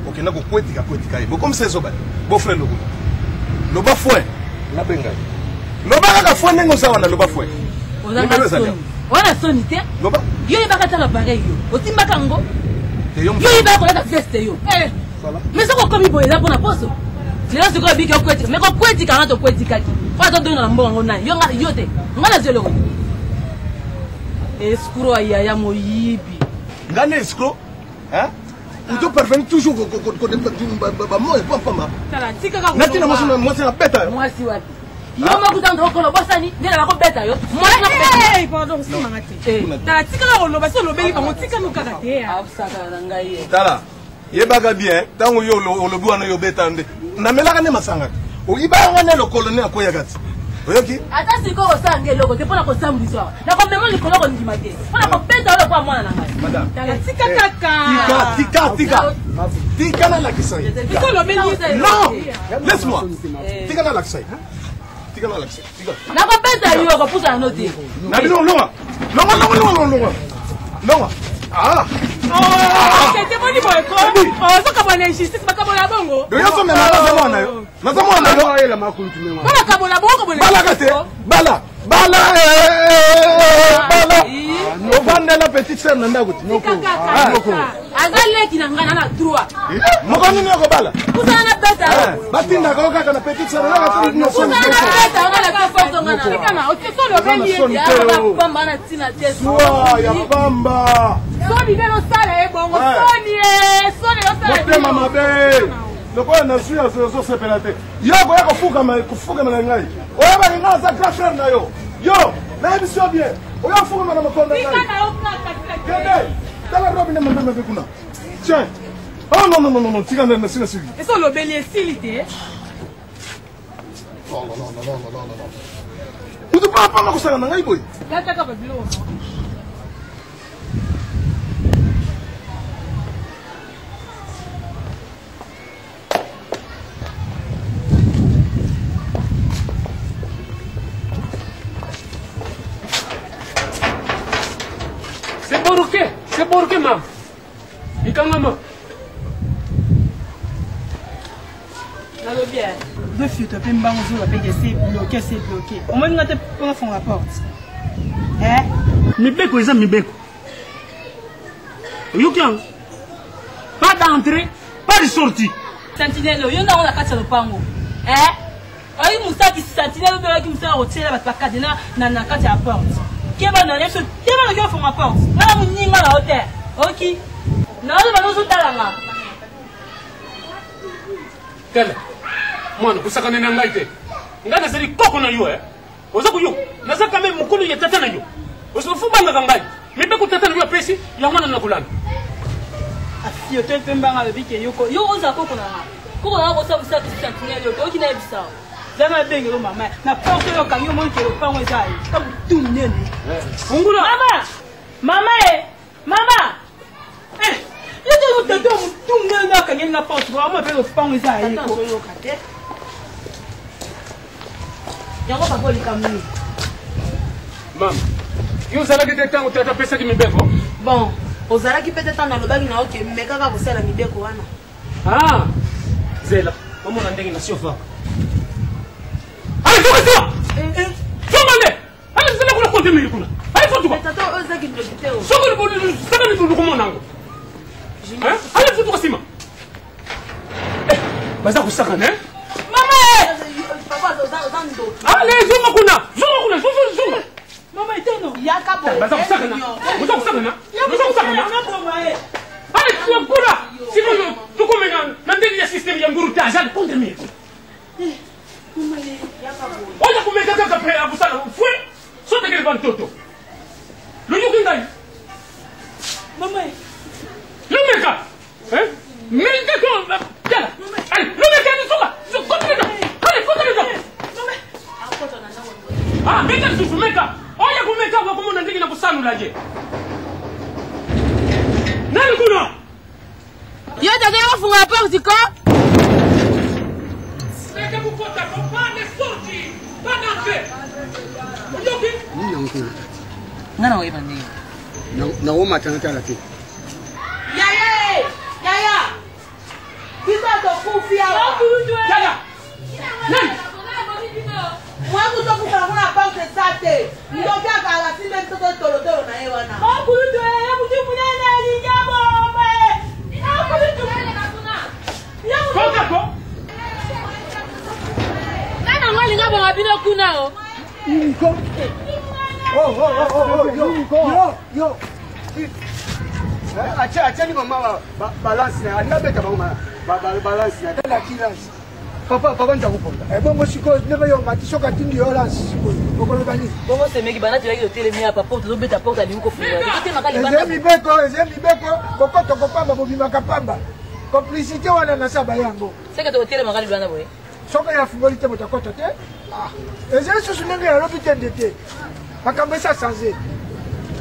okenda kokwetika kwetika ye bokomisa ezoba bofre lokola loba foin nabenga ye loba kaka foin ndenge oza wana loba foin wana soni te loba yo yebaka tala pareil yo otimbaka yango yo yebaka kolata veste yo eh. Mais soki okomi boye eza mpona poso lelo sikoyo obiki okwetika me kokwetika nga tokwetikaki mpo atodonga na mbongo yango nani yo yo te nga nazwi eloko escro ayaya moyibi nga nde escro ozo parvenir toujours bamoya pampamba natina mwasi na beta yo mwasi wapi yo moko ntango okolo obosani nde na bakobeta yo pardon osimanga te tala tikaka koloba si olobeli bango tikano kaka te absakana na ngai ye tala yebaka bien ntango yo olobi wana yo obeta nde namelaka nde masanga te oyibaka nga nde lokolo nde nakweyaka ti oyoki ata sikoyo kosala nge eloko te mpo na kosambwisa awa nakomema likolo kondima te mpo na kobeta yo lokola mwana na ngai tika kaka tika tika tika nalakisa ye non laisse moi tika nalakisa ye tika nalakisa ye nakobeta yo kopusana no te na bino longa longa longa longa longa longa ah tete boni boye ko ozokabola na injustice bakabola bongo yo mema naza mwana yo naza mwana yo bakabola bongo kabola balaka te bala bala bala ovandela petite sœur na ndako te aza leki na ngai na na droit moko nini okobala kusana na beta batindaka yo kaka na petite sœur pamba na ntina te ya pamba soni nde losala ye bongo soni ye soni losala motema mabe lokola nazwi ozosepela te yo koya kofukama na ngai oyebaki ngai aza grand frère na yo yo nayebisi yo bien oya kofukama na mokondo na ngai kende tala robi nde mabe mabe kuna tiens oh non non non non tika nde nasi nasi esi olobeli esili te non non non non non non non mutu pamba kosaka na ngai boye lataka babiloko C'est borke, c'est borke mam. Ikangama. nalobi eh. ozofioto mpe mbango ozoloba mpe ke se bloke se bloke omoni nga te mpona fonga porte eh? Mibeko eza mibeko. Oyoki yango? Pas d'entrée, pas de sortie. Sentinelle yo nango na kati ya lopango eh oyi musaki sentinelle obe oyaki musala kotiela bato bakadena na na kati ya porte keba na yeso keba na ofonga porte nga na moninga na yo te oki na oyo bano ozotala nga Tala mwana kosakana na ngai te ngai nazali koko na yo eh oza koyoka naza quand même mokolo ya tata na yo ozofu bangaka ngai mibeko tata na yo apesi yango wana nakolanda afiote mpe mbanga alobi ke yoko yo oza koko na nga Koko nanga kosala mosala kisi sentinelle yo toyoki nayebisa. Zanga abengelo mama na porte oyo okangi omoni ke lopango eza ye ka butu monene. Ungula. Mama! Mama e! Mama! Eh, yo te tata motu monene akangeli nga porte mama mpe lopango eza ye. Tata azoyoka te. Yango papa olikambo nini? Mama, yo ozalaki te ntango tata apesaki mibeko? Bon, ozalaki mpe te ntango nalobaki na yo ke mekaka kosala mibeko wana. Ah, zela, omona ndenge na siofaka. Allez, zonga sima! Zonga nde! Allez, zela kuna konte mili kuna. Allez, futuka. Tata oyo ozaki ndoki te o. Soki saka libulu komona yango. Hein? Allez, futuka sima. Eh, baza kosakana, hein? Mama! Papa oza ndoki. Allez, zonga kuna. Zonga kuna, zonga, zonga. Mama eteno. Yaka boye. Baza kosakana. Baza kosakana. Baza kosakana. Allez, kuna. Sikoyo tokomeka na ndenge ya système ya nguru te azali contre mire. Oya komeka kaka mpe akosala fue sotekele bantoto. Loyoki ngai. Mama. Lomeka. Hein? Meka ko tala. Allez, lomeka nsuka. Koteleka. Allez, koteleka. Ah, meka lisusu meka. Oya komeka wakomona ndenge na kosanula ye. Nani kuna? Yo tata yo fungola porte ko. Meka kokota ko pas de sortie, pas d'entrée. Oyoki? Nini yango kuna kati? Nga na oyeba ndenge. Naomata natala te. Yaya! Yaya! Biso tokufi awa. Yaya! Nani? Mwa kuto kufa kuna porte eza te. Ndoki akala simbe biso tolotolo na ye wana. Kota ko. Nani yango alinga bonga bino kuna o? Niko. Oh, oh, oh, oh, yo, yo, yo. Atiani mama balance na alinga beta bango balance na elaki lance. Papa, papa ntakuponda. Ebongo sikoyo ndenge yo omati soki atindi yo lance sikoyo okoloba nini? Bongo semeki banda toyaki totelemi apa porte tozobeta porte alingi kofungola totemaka Eza libanda. mibeko, eza mibeko, kokotoko pamba bobimaka pamba. Complicité wana nasaba yango. Seke tokotelemaka libanda boye. Soki afungoli te moto akota te. Ah, eza lisusu ndenge yalobi te nde te. Makambo esa change.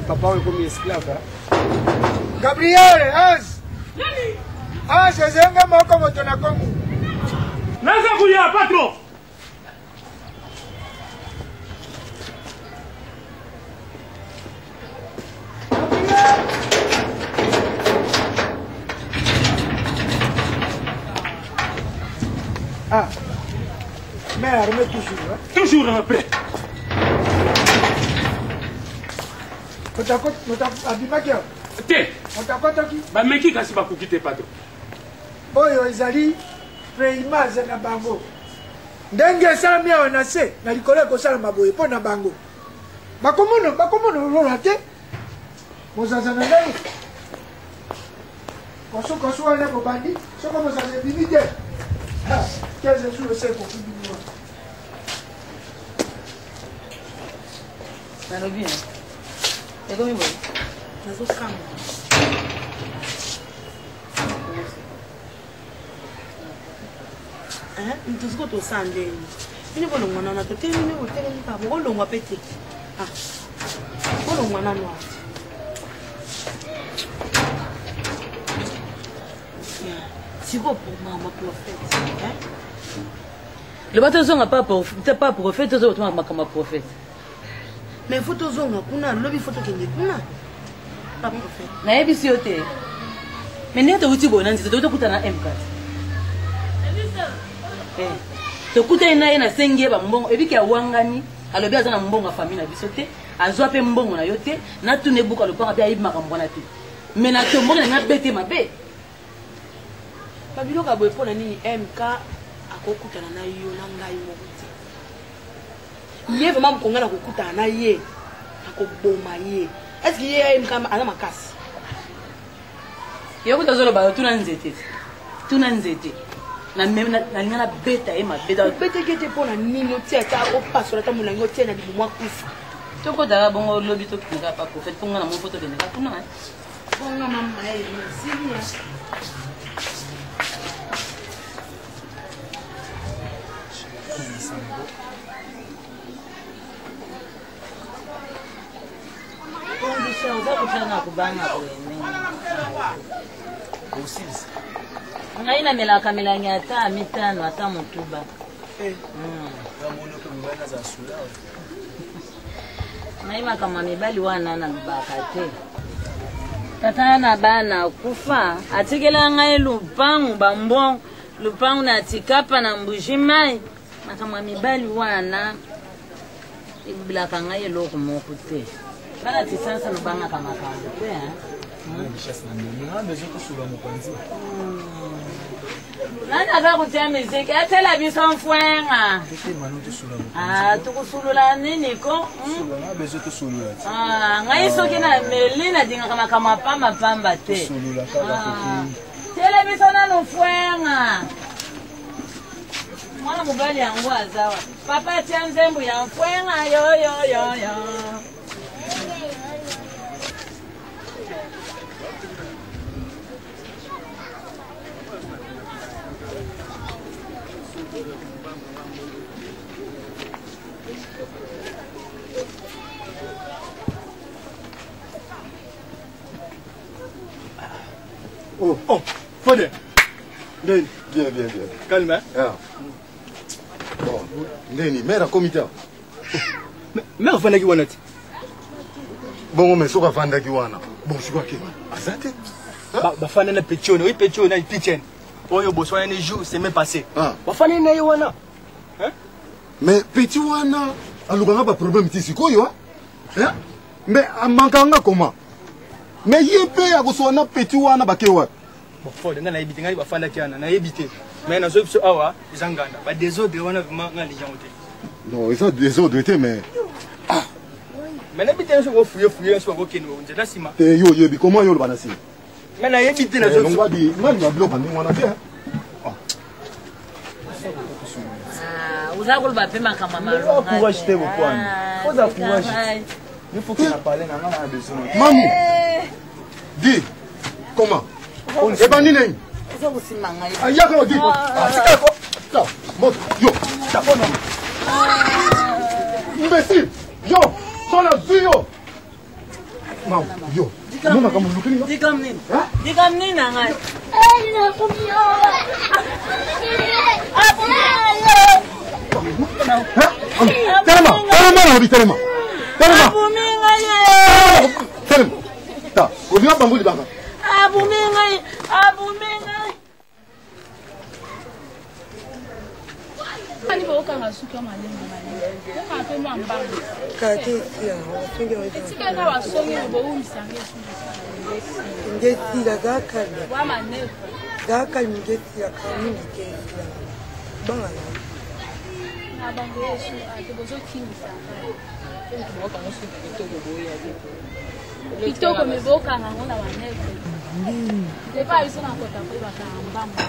Papa oyo ekomi esclave. Gabriel, Ange. Ange ezenga moko moto na Kongo. Naza kuya patron. Ah, mais armé toujours. Hein? Toujours prêt. Moto abimaki awa? Te. Moto akotaki? Bameki kasi bakoki te patron. Oyo ezali preimage na bango. Ndenge esalami awa na se, na likolo ekosalama boye mpo na bango. Bakomona, bakomona lola te. Mozaza na ngai. Kosu kosu wana bobandi, soko mozaza ebimi te. 15 jours ese ekoki bino wana. Nalobi hein. Ekomi boye. Nazokamwa. Moto sikoyo tosala ndenge bino bolongwa nano totelemi botelemi kaka bokolongwa mpe te bolongwa nano awa sikoyo mama prophète. Loba tozonga pa prophète, tozonga toma makambo ya prophète. Mais faut tozonga kuna lobi, faut tokende kuna pa prophète. Nayebisi yo te. Mais ndenge towuti boye na nzete toki tokutana na M4. Tokutani na ye nasengi ye bambongo ebiki awangani alobi aza na mbongo ya famille na biso te azwa mpe mbongo na yo te natuna ebuka lopanga mpe ayebi makambo wana te mais natomboki na ngai abete mabe. Babiloko ya boye mpo na nini MK akokutana na yo na ngai moko te? Ye vraiment mokonga na kokutana na ye nakoboma ye. Est ce que ye MK aza makasi? Yo kuta ozoloba yo tuna nzete te tuna nzete nalinga nabeta ye mabe. Obetaki ete mpo na nini otia ata opasola ata molangi otia na libumu akufa? Tokotaka bongo lobi tokendeka pa prophète mpo nga na moko tokendeka kuna. Bongo mama esili. mpe na kobanga boye ndenge osilisa ngai namelaka milangi ata mitano ata motuba. Ngai makambo ya mibali wana nalobaka te. Tata na bana akufa atikela ngai lupangu bambongo lupangu na tikapa na mbuji mai makambo ya mibali wana ebilaka ngai eloko moko te bana tisansa lobangaka makambo te nani aza kotia miziki atela biso mfwenga ah, tokosulula nini ko hmm? Ah, ngai soki nameli nadingaka makambo ya pamba pamba te ah, tiela biso nanu mfwenga mwana mobali yango aza wa papa tia nzembo ya mfwenga yoyoyoyo Oh, oh, Fode. Ndeni. Bien, bien, bien. Calme, hein? Ah. Bon, Ndeni, mère akomi te. Mère afandaki wana te. Bongo mais soki afandaki wana, bon sikoyo ake aza te. Bafanda na petit oyo, oyi petit oyo na kitchen. Oyo boswana ni jour semaine passée. Bafanda na ye wana. Mais petit wana alukanga ba problème ti sikoyo hein? Mais amankanga nga comment? Mais ye mpe akoswana na petit wana bake wapi? Bon, Fode, nga nayebi te, ngai bafandaki wana, nayebi te. Mais nazoyi biso awa, eza nganda. Ba désordre wana vraiment nga nalingi yango te. Non, eza désordre te mais Mais nayebi te soki ofuye fuye soki okokende nzela nsima. te yo oyebi comment yo oloba na nsima? Mais nayebi te Eh, nazoyi longwa bi nga linga biloko ya ndenge wana te. Ah, oza koloba mpe makambo ya malonga courage te bokwani oza courage ngai. il faut que na parler na nga na besoin Mamu, dis comment? Ebandi nini? oza kosimba ngai Ayaka odi. Ah. Tika ko. Ta, moto, yo. Ta bona. Imbécile. Yo, sona zui yo. Mamu, yo. Mona kama lukini nga. Dikam nini dikam nini na ngai Telema, telema na obi telema. Telema. abumi ngai ye. Telema. Ta, olinga bango libanga. abumi ngai abumi ngai Ani bookanga suki ya malembe malembe okanga mpe mwa mbango etikali na basongi bowumisa nge ngesila zakali wa manevre zakali ngesila kamingi te esila banga na na bango yesu ate bozokingisa kitoko me bokanga yango na manevre epa biso na kota mpe bakanga mbamba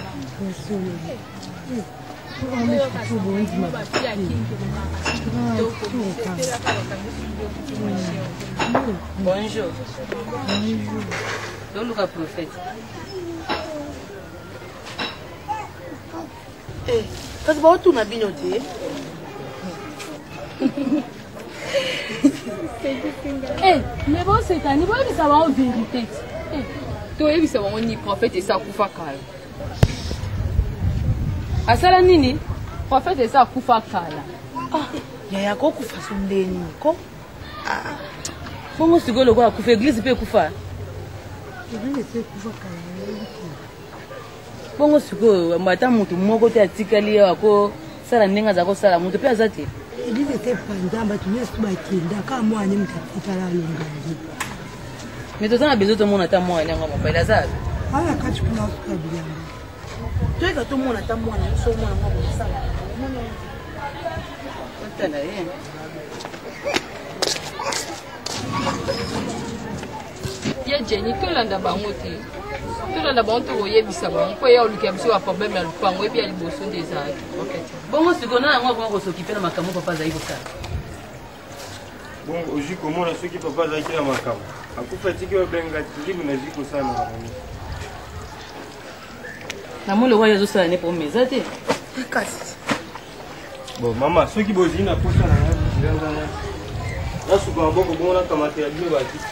Bonjour. Toluka prophète. Eh, kasi baotuna bino te Eh, mais bosekani boyebisa bango verité Eh, toyebisa bango nini prophète esi akufa kala asala nini prophète esi akufa kala yaya kokufa so ndeni ko bongo sikoyo lokola akufa eglise mpe ekufa bongo sikoyo ata moto moko te atikali awa kosala ndenge aza kosala moto mpe aza te eglise ete epanza bato nyonso bakenda kaka mwana moto atikala alonga nde mais toza na besoin tomona ata mwana yango mobali aza awa kati kuna asuka bilamba toyeka tomona ata mwana so mwana ngo akosala otala ye ye Jenny tolanda bango te tolanda bango te koyebisa bango mpo eya olukela biso baproblème ya lopango oyebi ya liboso nde ezalaki bongo sikoyo na yango akoma kosokipe na makambo papa azali kosala bongo ozwi komona soki papa azalaki na makambo akufa atiki babenga tilibu nazwi kosala makambo nyonso namoni lokola ye azosala ne problème eza te kasi bon mama soki bozwi na posa na ngai nzana nasuka maboko bongo nakamata ya bino bakisi.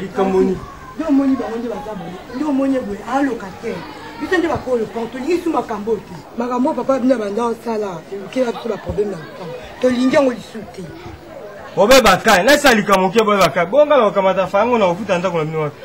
Likambo nini? Nde omoni bango nde baza boye, nde omoni ye boye aloka te. Biso nde bakolo lopango, tolingi su makambo oyo te. Makambo oyo papa bino abanda osala elukela biso baproblème na lopango, tolingi yango lisusu te. Bobe bakai, nasala likambo moke bobe bakai. Bonga na kokamata fango na kofuta ndako na bino wapi?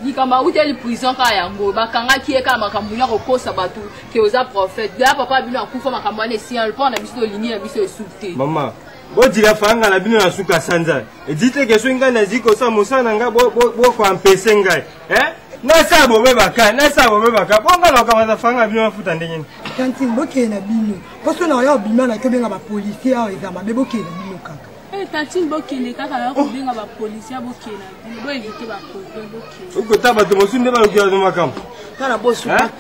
Likambo awuteli prison kaka yango bakangaki ye kaka makambo ya kokosa bato ke oza prophète deya papa bino akufa makambo wana esiya lopango na biso tolingi na biso esuki te. Mama, bodila fanga na bino na suka sanza. Edi te ke soki ngai nazali kosala mosala na ngai bokoampese ngai. Eh? Nasala bobe bakai, nasala bobe bakai. Bonga na kokamata fanga na bino nafuta ndenge nini? Tantine, bokende na bino. Mpo so na oya obima naki obenga bapolisier awa eza mabe, bokende na bino kaka. Eh, tantine bokende kaka na kobenga bapolisier, bokende na bino, boevite baproblème, bokende. Okota bato mosusu nde balukela no makambo. Kala bosu. Mais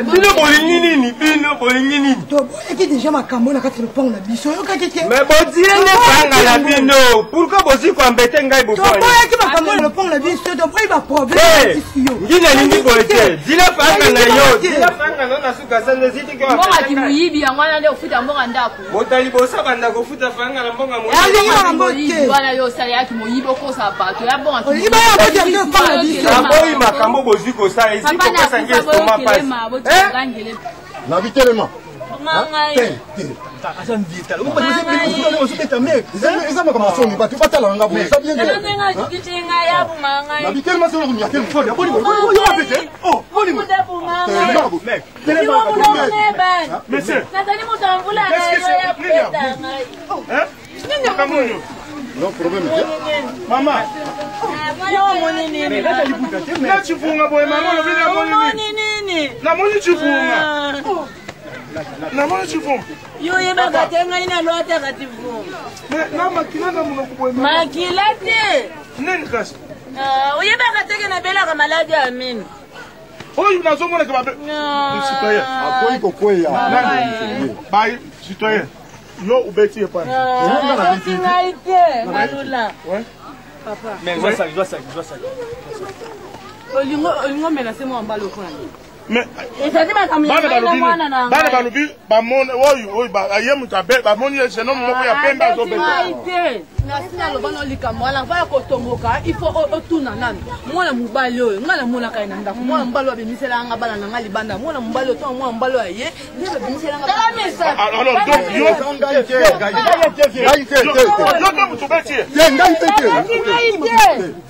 bino bolingi nini? Bino bolingi nini? Toboyaki deja makambo na kati ya lopango na biso, oyokaki te? Mais bodie nde fanga na bino. Pourquoi bozi koambete ngai bofani? Toboyaki makambo na lopango na biso, toboyi baproblème na biso yo. Ngi nalingi boye te. Dila fanga na yo. Dila fanga na yo na suka sanza eziti ke Mbongo ya kimoyibi yango wana nde ofuta mbongo ya ndako. Moto ya liboso abanda kofuta fanga na mbongo ya moyibi. Alingi makambo te. Wana yo osala yaki moyibi okosa bato ya bongo. Olingi baya kota te opanga biso. Naboyi makambo bozwi kosala ezi kopesa nge estoma pasi. Na bitelema. Eza makambo ya soni, bato batalaka nga boye, eza bien te. Na bitelema solo konyate mfoni. Boni yo mpe te. Oh, boni. Monsieur. Nazali moto ya mvula na yo ya kobeta ngai. Non, problème te. Mama. Yo omoni nini? Na chivunga boye mama olobi namoni Omoni nini? Namoni chivunga. Namoni chivunga. Yo oyebaka te ngai nalwataka tivunga. Na makila na monoko boye. mama. Makila te. Nini kasi? Ah, oyebaka te ke nabelaka maladi ya mino. Oyo nazomona ke babe. Citoyen. Akoki kokweya. Nani? Ba citoyen. Yo obeti ye pana. Abeti ngai te malula. Papa. Mais zwa saki, zwa saki, zwa saki. Olingo olingo menacer mwa mbala okola nini? Mais ezali makambo ya bana ngai na balobi mwana na bana ngai. balobi bamoni oyo oyo ye moto abe bamoni ye jeune homme moko ya pembe azobeta. Nasi naloba na likambo wana va ya kotomboka, il faut otuna nanu mwana mobali oyo ngai namonaka ye na ndako, mwana mobali oyo abimiselaka nga bana na ngai libanda, mwana mobali oyo ntango mwana mobali oyo aye nde babimiselanga. Alors donc yo Ngai te, ngai te, yo nde moto obeti ye. Te, ngai te te. Abeti ngai te.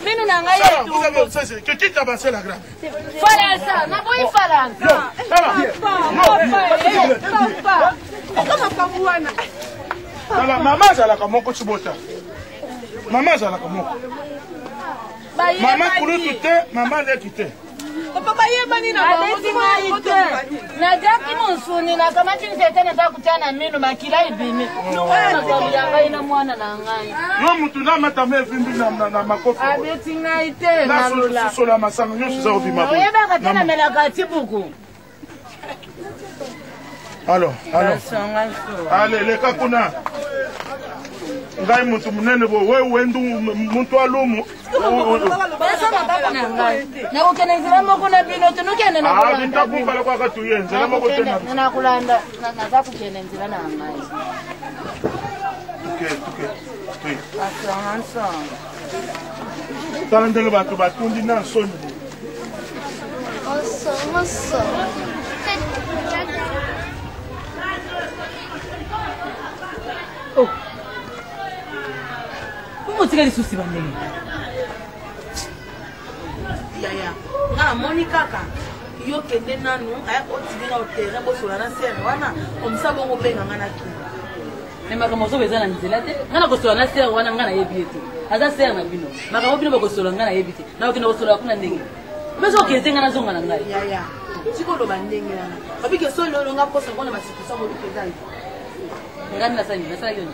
Mino na ngai Sarah, vous etumbu. avez cessé. Que qui t'a avancé la grave? Faransa, naboyi Faransa. Yo, Eza makambo wana. Tala, mama azalaka moko tibota. Mama azalaka moko. Mama kulutu te, mama leki te. Papa bayebani na bango. Abeti ngai te. Nadiaki mosuni nakamati nzete naza kutya na mino makila ebimi. Longola makambo ya ngai na mwana na ngai. Yo mutu na matama evimbi na makofi. Abeti ngai te Na nalola. susola ya masanga nyonso eza kobima boye. Oyebaka te namelaka tibuku. Alors, alors. Basonga so. Ale, leka kuna. Ngai mutu munene boye, we wendu muntu alumu. Eza maboko na ngai. Nakokende nzela moko na bino te nokende Ah, nakolanda bitakumbala kwaka tuye nzela moko te na biso. nakolanda naza kokende nzela na ngai. Tuke, tuke, tuke. Basonga nsonga. Tala ndenge bato batundi na nsoni. Oh. Bongo tika lisusu bandenge. Yaya, nga namoni kaka yo kende nanu otindi na terrain bosola na sere wana komisa bongo obenga nga na kini. Me makambo ozoba eza na nzela te. Nga nakosola na sere wana nga nayebi ye te. Aza sere na bino. Makambo bino bokosola nga nayebi te. Nakokende kosola kuna ndenge. Mpe soki okende te nga nazonga na ngai. Yaya, tika oloba ndenge wana babike so lelo nga mposa ngo na basituation mobike eza Nga nde nasali nasalaki nini?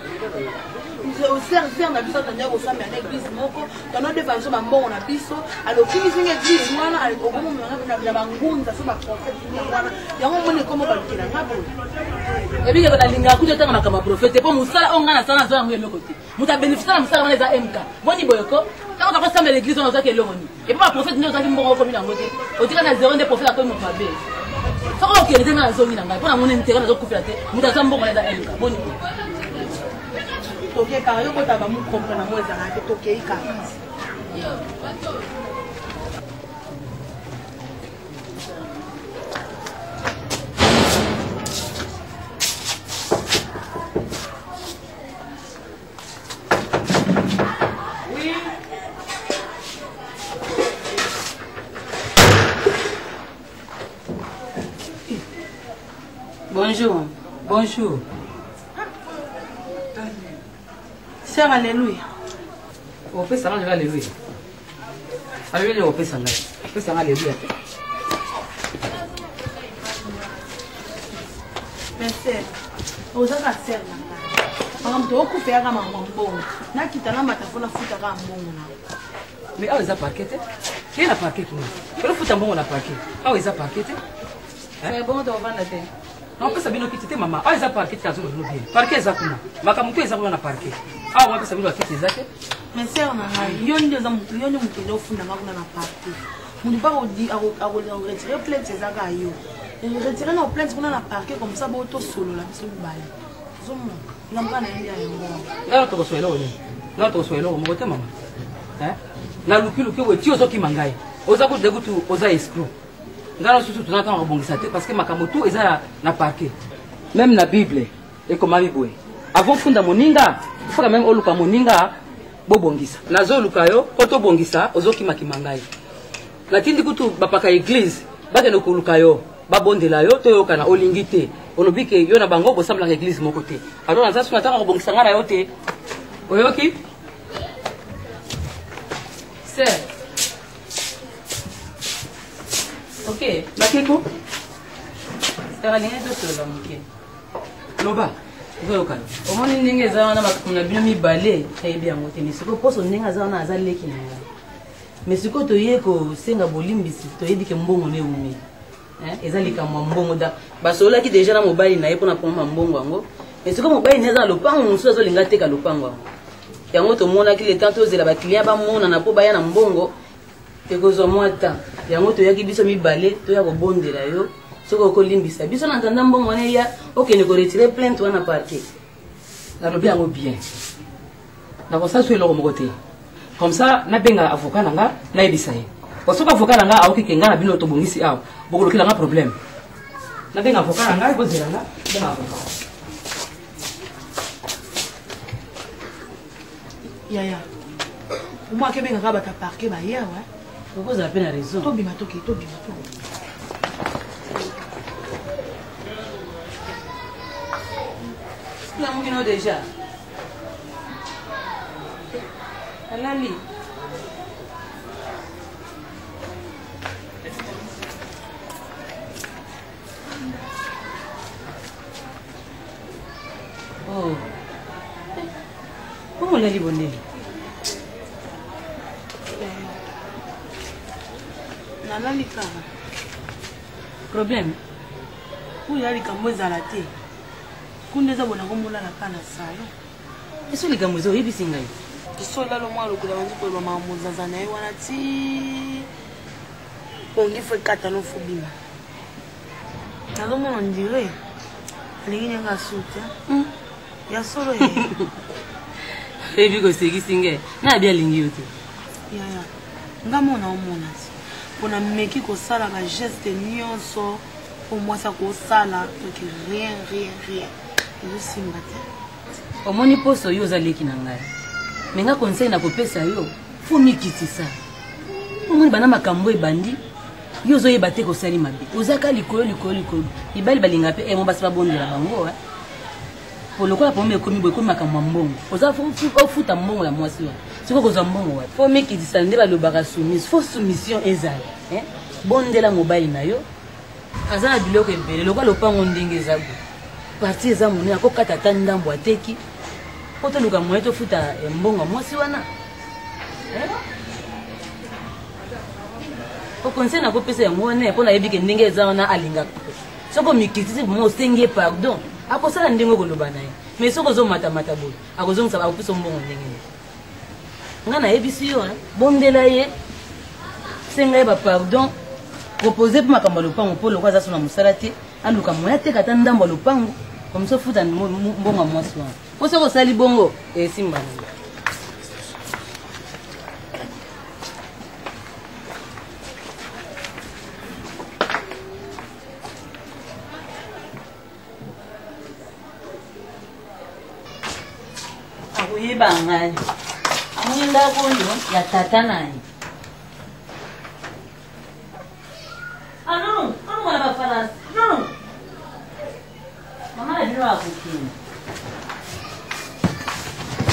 Sere sere na biso tandaki kosambela na eglise moko tando defa biso bambongo na biso alokimisi nga eglise wana okomomela na bangunza so baprofete wana yango omoni ekoma balukela nga boye. Ebike nalingaka kutu otanga makambo ya profete mpo mosala oyo ngai nasala nazwa yango eloko te. Moto abenefisa na mosala wana eza MK. Boni boye ko? Ntango oza kosambela eglise wana ozwaki eloko nini? Epo baprofete nde ozwaki mbongo okomi nango te. Otika na zero nde profete akomi moto mabe. Soki okende te ngai nazongi na ngai mpo namoni ntere nazokufela te. Moto azwa mbongo wana eza MK. Boni boye? Toke kaka yo kota ba mu comprendre mo ezalaka te tokei kaka. Oui. Bonjour. Bonjour. Sœur, alléluia. opesa nga nzela aleluya aleluya opesa ngai opesa nga aleluya te Mais sœur, ozaka sœur na ngai. Makambo tokokufa yaka makambo ya mbongo. Nakita namata mpo nafuta kaka mbongo na. mais awa eza parquet te kei na parquet kuna kolofuta mbongo na parquet awa eza parquet te C'est bon tovanda te. Napesa bino kiti te mama. Awa eza parquet te azolo bino bien. Parquet eza kuna. Makambo to eza kuna na parquet. Awa wapesa bino bakiti eza te. Mais sœur na ngai, yo nde oza motu, yo nde motu nde ofunda nga kuna na parquet. Motu mpe akoretire plainte eza kaka yo. Retire na plainte kuna na parquet comme ça bo tosolola biso mibale. Ozomona? Ngambo na ye nde ya yango. Ngai tokoswa eloko nini? Ngai tokoswa eloko moko te mama. Nalukiluki boye ti ozokima ngai. Oza kutu kutu oza escroc. Ngai na susu toza ntango kobongisa te parce que makambo tout eza na parquet. Même na Bible ekomami boye. Avant funda moninga, il faut quand même oluka moninga bobongisa. Nazoluka yo po tobongisa ozokimakima ngai. Natindi kutu bapaka église bakende koluka yo babondela yo toyokana olingi te olobi ke yo na bango bosamblaka église moko te alors naza suna ntango kobongisa ngai na yo te oyoki Sœur. Ok. Bakeko. Sœur alingi tosolola moke. Loba. Ozoyokana. Omoni ndenge eza wana makambo na bino mibale nayebi yango te mais sikoyo poso ndenge aza wana aza leki na ngai mais sikoyo toye kosenga bolimbisi toyebi ke mbongo nde ewumeli eza likambo ya mbongo da basololaki deja na mobali na ye mpona komama mbongo yango mais sikoyo mobali na ye aza na lopango mosusu azolinga ateka lopango yango yango tomonaki le temps tozela baclient bamonana mpo baya na mbongo ekozwa mwa temps yango toyaki biso mibale toya kobondela yo soki okolimbisa biso na ntanda mbongo wana eya okende koretire plainte wana parquet nalobi yango bien nakosala so eloko moko te comme ça nabenga avocat na nga nayebisa ye po soki avocat na nga aoki ke nga na bino tobongisi awa bokolokela nga problème nabenga avocat na ngai bozela nga benga avocat Yaya, omwa akebengaka bato ya parquet baye awa. Okozala mpe na raison. Tobima tokei, tobima tobima. Lamuki no deja. Alali. Oh. Bongo olali bondeli. Nalali kaka. Problème? Oyo ya likambo ezala te. Kuna eza bona komolala kaka na salon. Eso likambo eza oyebisi ngai. Tosolala mwa lokola bandi koloba makambo zaza na ye wana ti pongi fo ekata no fo bima. Nazomona ondire alingi ndenge asuki. Ya solo ye. Oyebi kosekisi ngai. Ngai abi alingi yo te. Yaya, nga mona omona ti. Pona meki kosala ba geste nyonso po mwasi akosala donc rien rien rien. Ezosimba te. Omoni poso yo oza leki na ngai. Me nga conseil nakopesa yo, fo mikitisa. Omoni bana makambo ebandi yo ozoyeba te kosali mabe ozaka likolo likolo likolo mibali balinga mpe emo basi babondela bango eh. Po lokola problème ekomi boye ekomi makambo ya mbongo oza ofuta mbongo ya mwasi wana soki okozwa mbongo wapi fo mikitisa nde balobaka soumise fo soumission ezala eh? bondela mobali na yo aza na biloko ebele lokola lopango ndenge eza boye parti eza monene akokata ata ndambo ateki mpo toluka moye tofuta eh, mbongo ya mwasi wana eh? po conseil nakopesa yango wana mpo nayebi ke ndenge eza wana alingaka soki omikitisi vraimen osengi ye pardon akosala ndenge okoloba na ye mais soki ozomatamata boye akozongisa akopesa mbongo ndenge nini ngai nayebisi yo bondela ye senga ye bapardon propose mpe makambo ya lopango mpo lokola aza so na mosala te aluka moya ateka ata ndambo ya lopango komisa ofuta mbongo ya mwasi wana. Mpo soki osali bongo esimba nango. Akoyeba ngai. Amoni ndako oyo ya tata na ye. Ah non, non, non, mwana bafalanse. Non, non. Mama na bino akokende.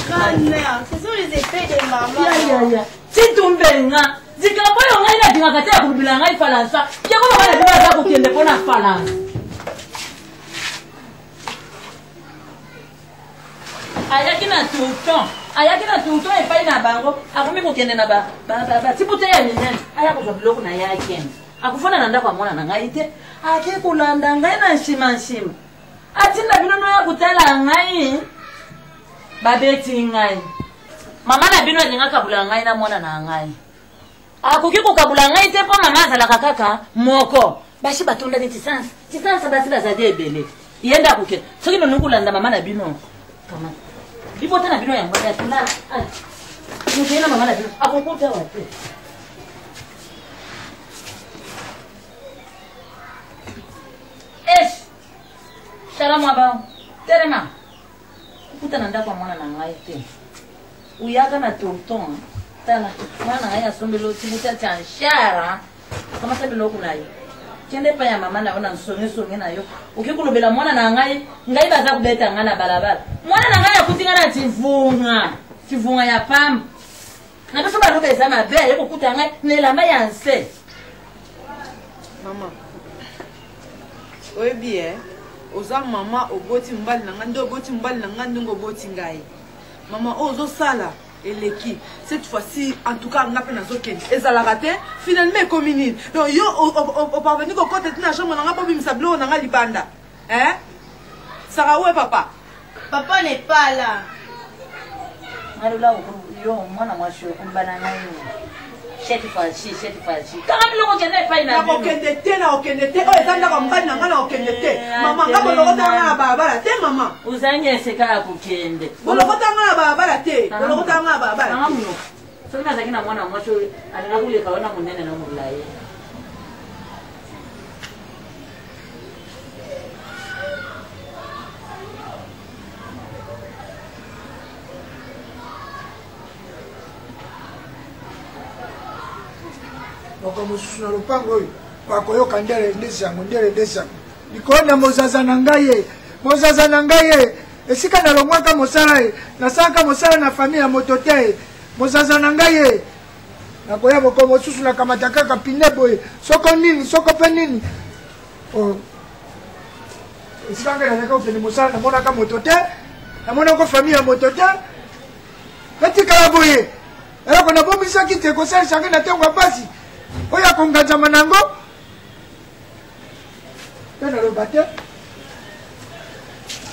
Grand-mère, ce sont les effets de maman. Ya, ya, ya. Titumbenga. Likambo oyo ngai nalingaka te ya kolobela ngai falansa. Yango mama na bino aza kokende mpo na falanse. Ayaki na tourton. Ayaki na tourton epai na bango. Akomi kokende na batibute ya minene. Aya kozwa biloko na ye akende. Akofanda na ndako ya mwana na ngai te. Ake kolanda ngai na nsima nsima. Atinda bino noya kotala ngai. Babeti ngai. Mama na bino alinga kabula ngai na mwana na ngai. Akoki kokabula ngai te mpo mama azalaka kaka moko. Basi batondani tisansa. Tisansa basi bazali ebele. Ye nde akoki. Soki nolingi kolanda mama na bino. Kama. Libota na bino yango ya tula. Moto ye na mama na bino akokota awa te. Esh. Tala mwa bango. Telema. Kuta na ndako ya mwana na ngai te. Uyaka na tonton. Tala, mwana na ngai asombeli yo tibuta tya nshara. Kamata biloko na yo. Kende epai ya mama na yo na nsongesonge na yo. Okoki kolobela mwana na ngai, ngai baza kobeta ngai na balabala. Mwana na ngai akuti ngai na tivunga. Tivunga ya pamba. Na biso baloba eza mabe, aye kokuta ngai na elamba ya nse. Mama, oyebi eh, oza mama oboti mobali na ngai nde oboti mobali na ngai ndenge oboti ngai. Mama oyo ozosala eleki cette fois-ci en tout cas nga mpe nazokende ezalaka te finalement ekomi nini donc yo oparveni kokota ti na chambre na ngai bobimisa biloko na ngai libanda eh? Sara où est papa? Papa n'est pas là. Ngalula yo mwana mwasi oyo koloba na ngai cette fois-ci cette fois-ci kaka biloko kende epai na nakokende te nakokende te oyo eza ndako ya mobali na ngai nakokende te mama nga bolokota nga na balabala te mama ozangi esika ya kokende bolokota nga na balabala te bolokota nga na balabala soki nazalaki na mwana mwasi oyo alinga koleka wana monene na molai. Moko mosusu na lopango oyo bakoyoka ndele nde sango ndele nde sango likolo na mozaza na ngai ye mozaza na ngai ye esika nalongwaka mosala ye nasalaka mosala na famille ya moto te ye mozaza na ngai ye nakoya mokolo mosusu nakamata kaka pine boye soko nini soko mpe nini oh. Esika ngai nazalaki kokende mosala namonaka moto te, namonako famille ya moto te. Natikala boye, eloko nabomisaki te kosalisa ngai na ntango ya mpasi oyo akonganzama na yango mpe naloba te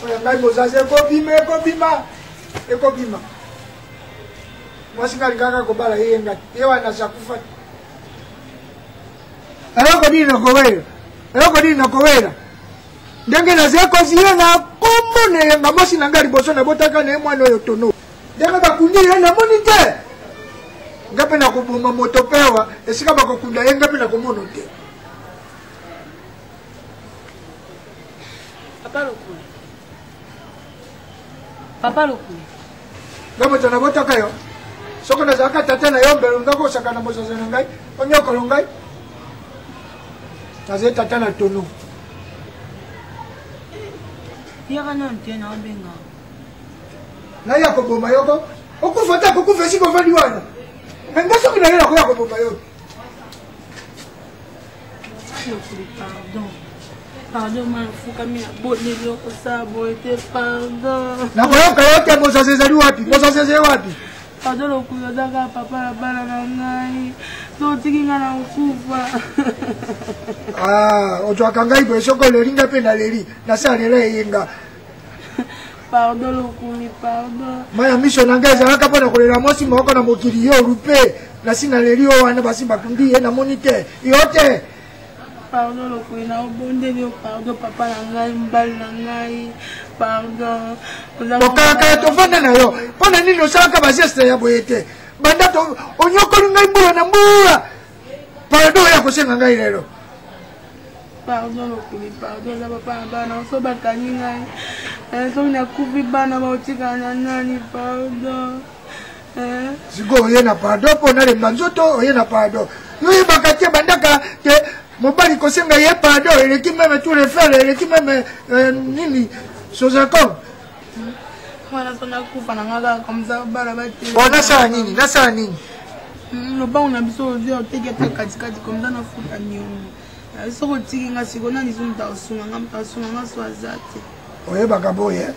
oyo ngai mozazi ekobima ekobima ekobima mwasi ngai alingaka kobala ye ngai ye wana asakufa Eloko nini nakowela? Eloko nini nakowela? Ndenge nazali koziye na kombo na eyenga mwasi na ngai liboso nabotaka na ye mwana oyo tono. Ndenge bakundi ye namoni te. Ngai mpe nakoboma moto mpe awa esika bakokunda ye ngai mpe nakomono te. Papa Lokuli. Papa Lokuli. Nga moto nabotaka yo. Soko nazalaka tata na yo mbele nga kosaka na mozaza na ngai onyokolo ngai. Nazali tata na tono. Yaka nanu te na obenga. Naya koboma yoko. Okufa te kokufa esika ovandi wana. Nga soki naye nakoya koboma yo. Lokuli pardon. Pardon ma fukami na bondeli yo kosala boye te pardon. Nakoyoka yo te mozaza ezali wapi? Mozaza ezali wapi? Pardon lokuli oza kaka papa na bana na ngai. So otiki ngai na nkufa. Ah, ozwaka ngai boye soki oleli ngai mpe naleli nasalela eyenga. Pardon lokuli pardon. Mai ya miso na ngai ezalaka mpo na kolela mwasi moko na mokili yo lupe nasi naleli yo wana basi bakundi ye namoni te yo te. Pardon lokoli na obondeli yo pardon papa na ngai mobali na ngai pardon. Okalakala tovanda na yo mpo na nini osalaka bageste ya boye te banda onyokoli ngai mbula na mbula pardon oyo akosenga ngai lelo. Pardon lokoli pardon eza papa na bana so bakangi ngai eh, soki nakufi bana baotikala na nani pardon. Eh. Sikoyo oye na pardon mpo nalemba nzoto oye na pardon yo oyebaka te bandaka te mobali kosenga ye pardon eleki meme tour eiffel eleki meme euh, nini sozacom. Wana so nakufa na nga kaka comme ça bana bate. Bon nasala nini nasala nini? Lobango na biso ozwi oteki ata katikati comme ça nafuta niongo. Eh, soki otiki nga sikoyo nani so moto akosunga nga moto akosunga nga so aza te. Oyebaka boye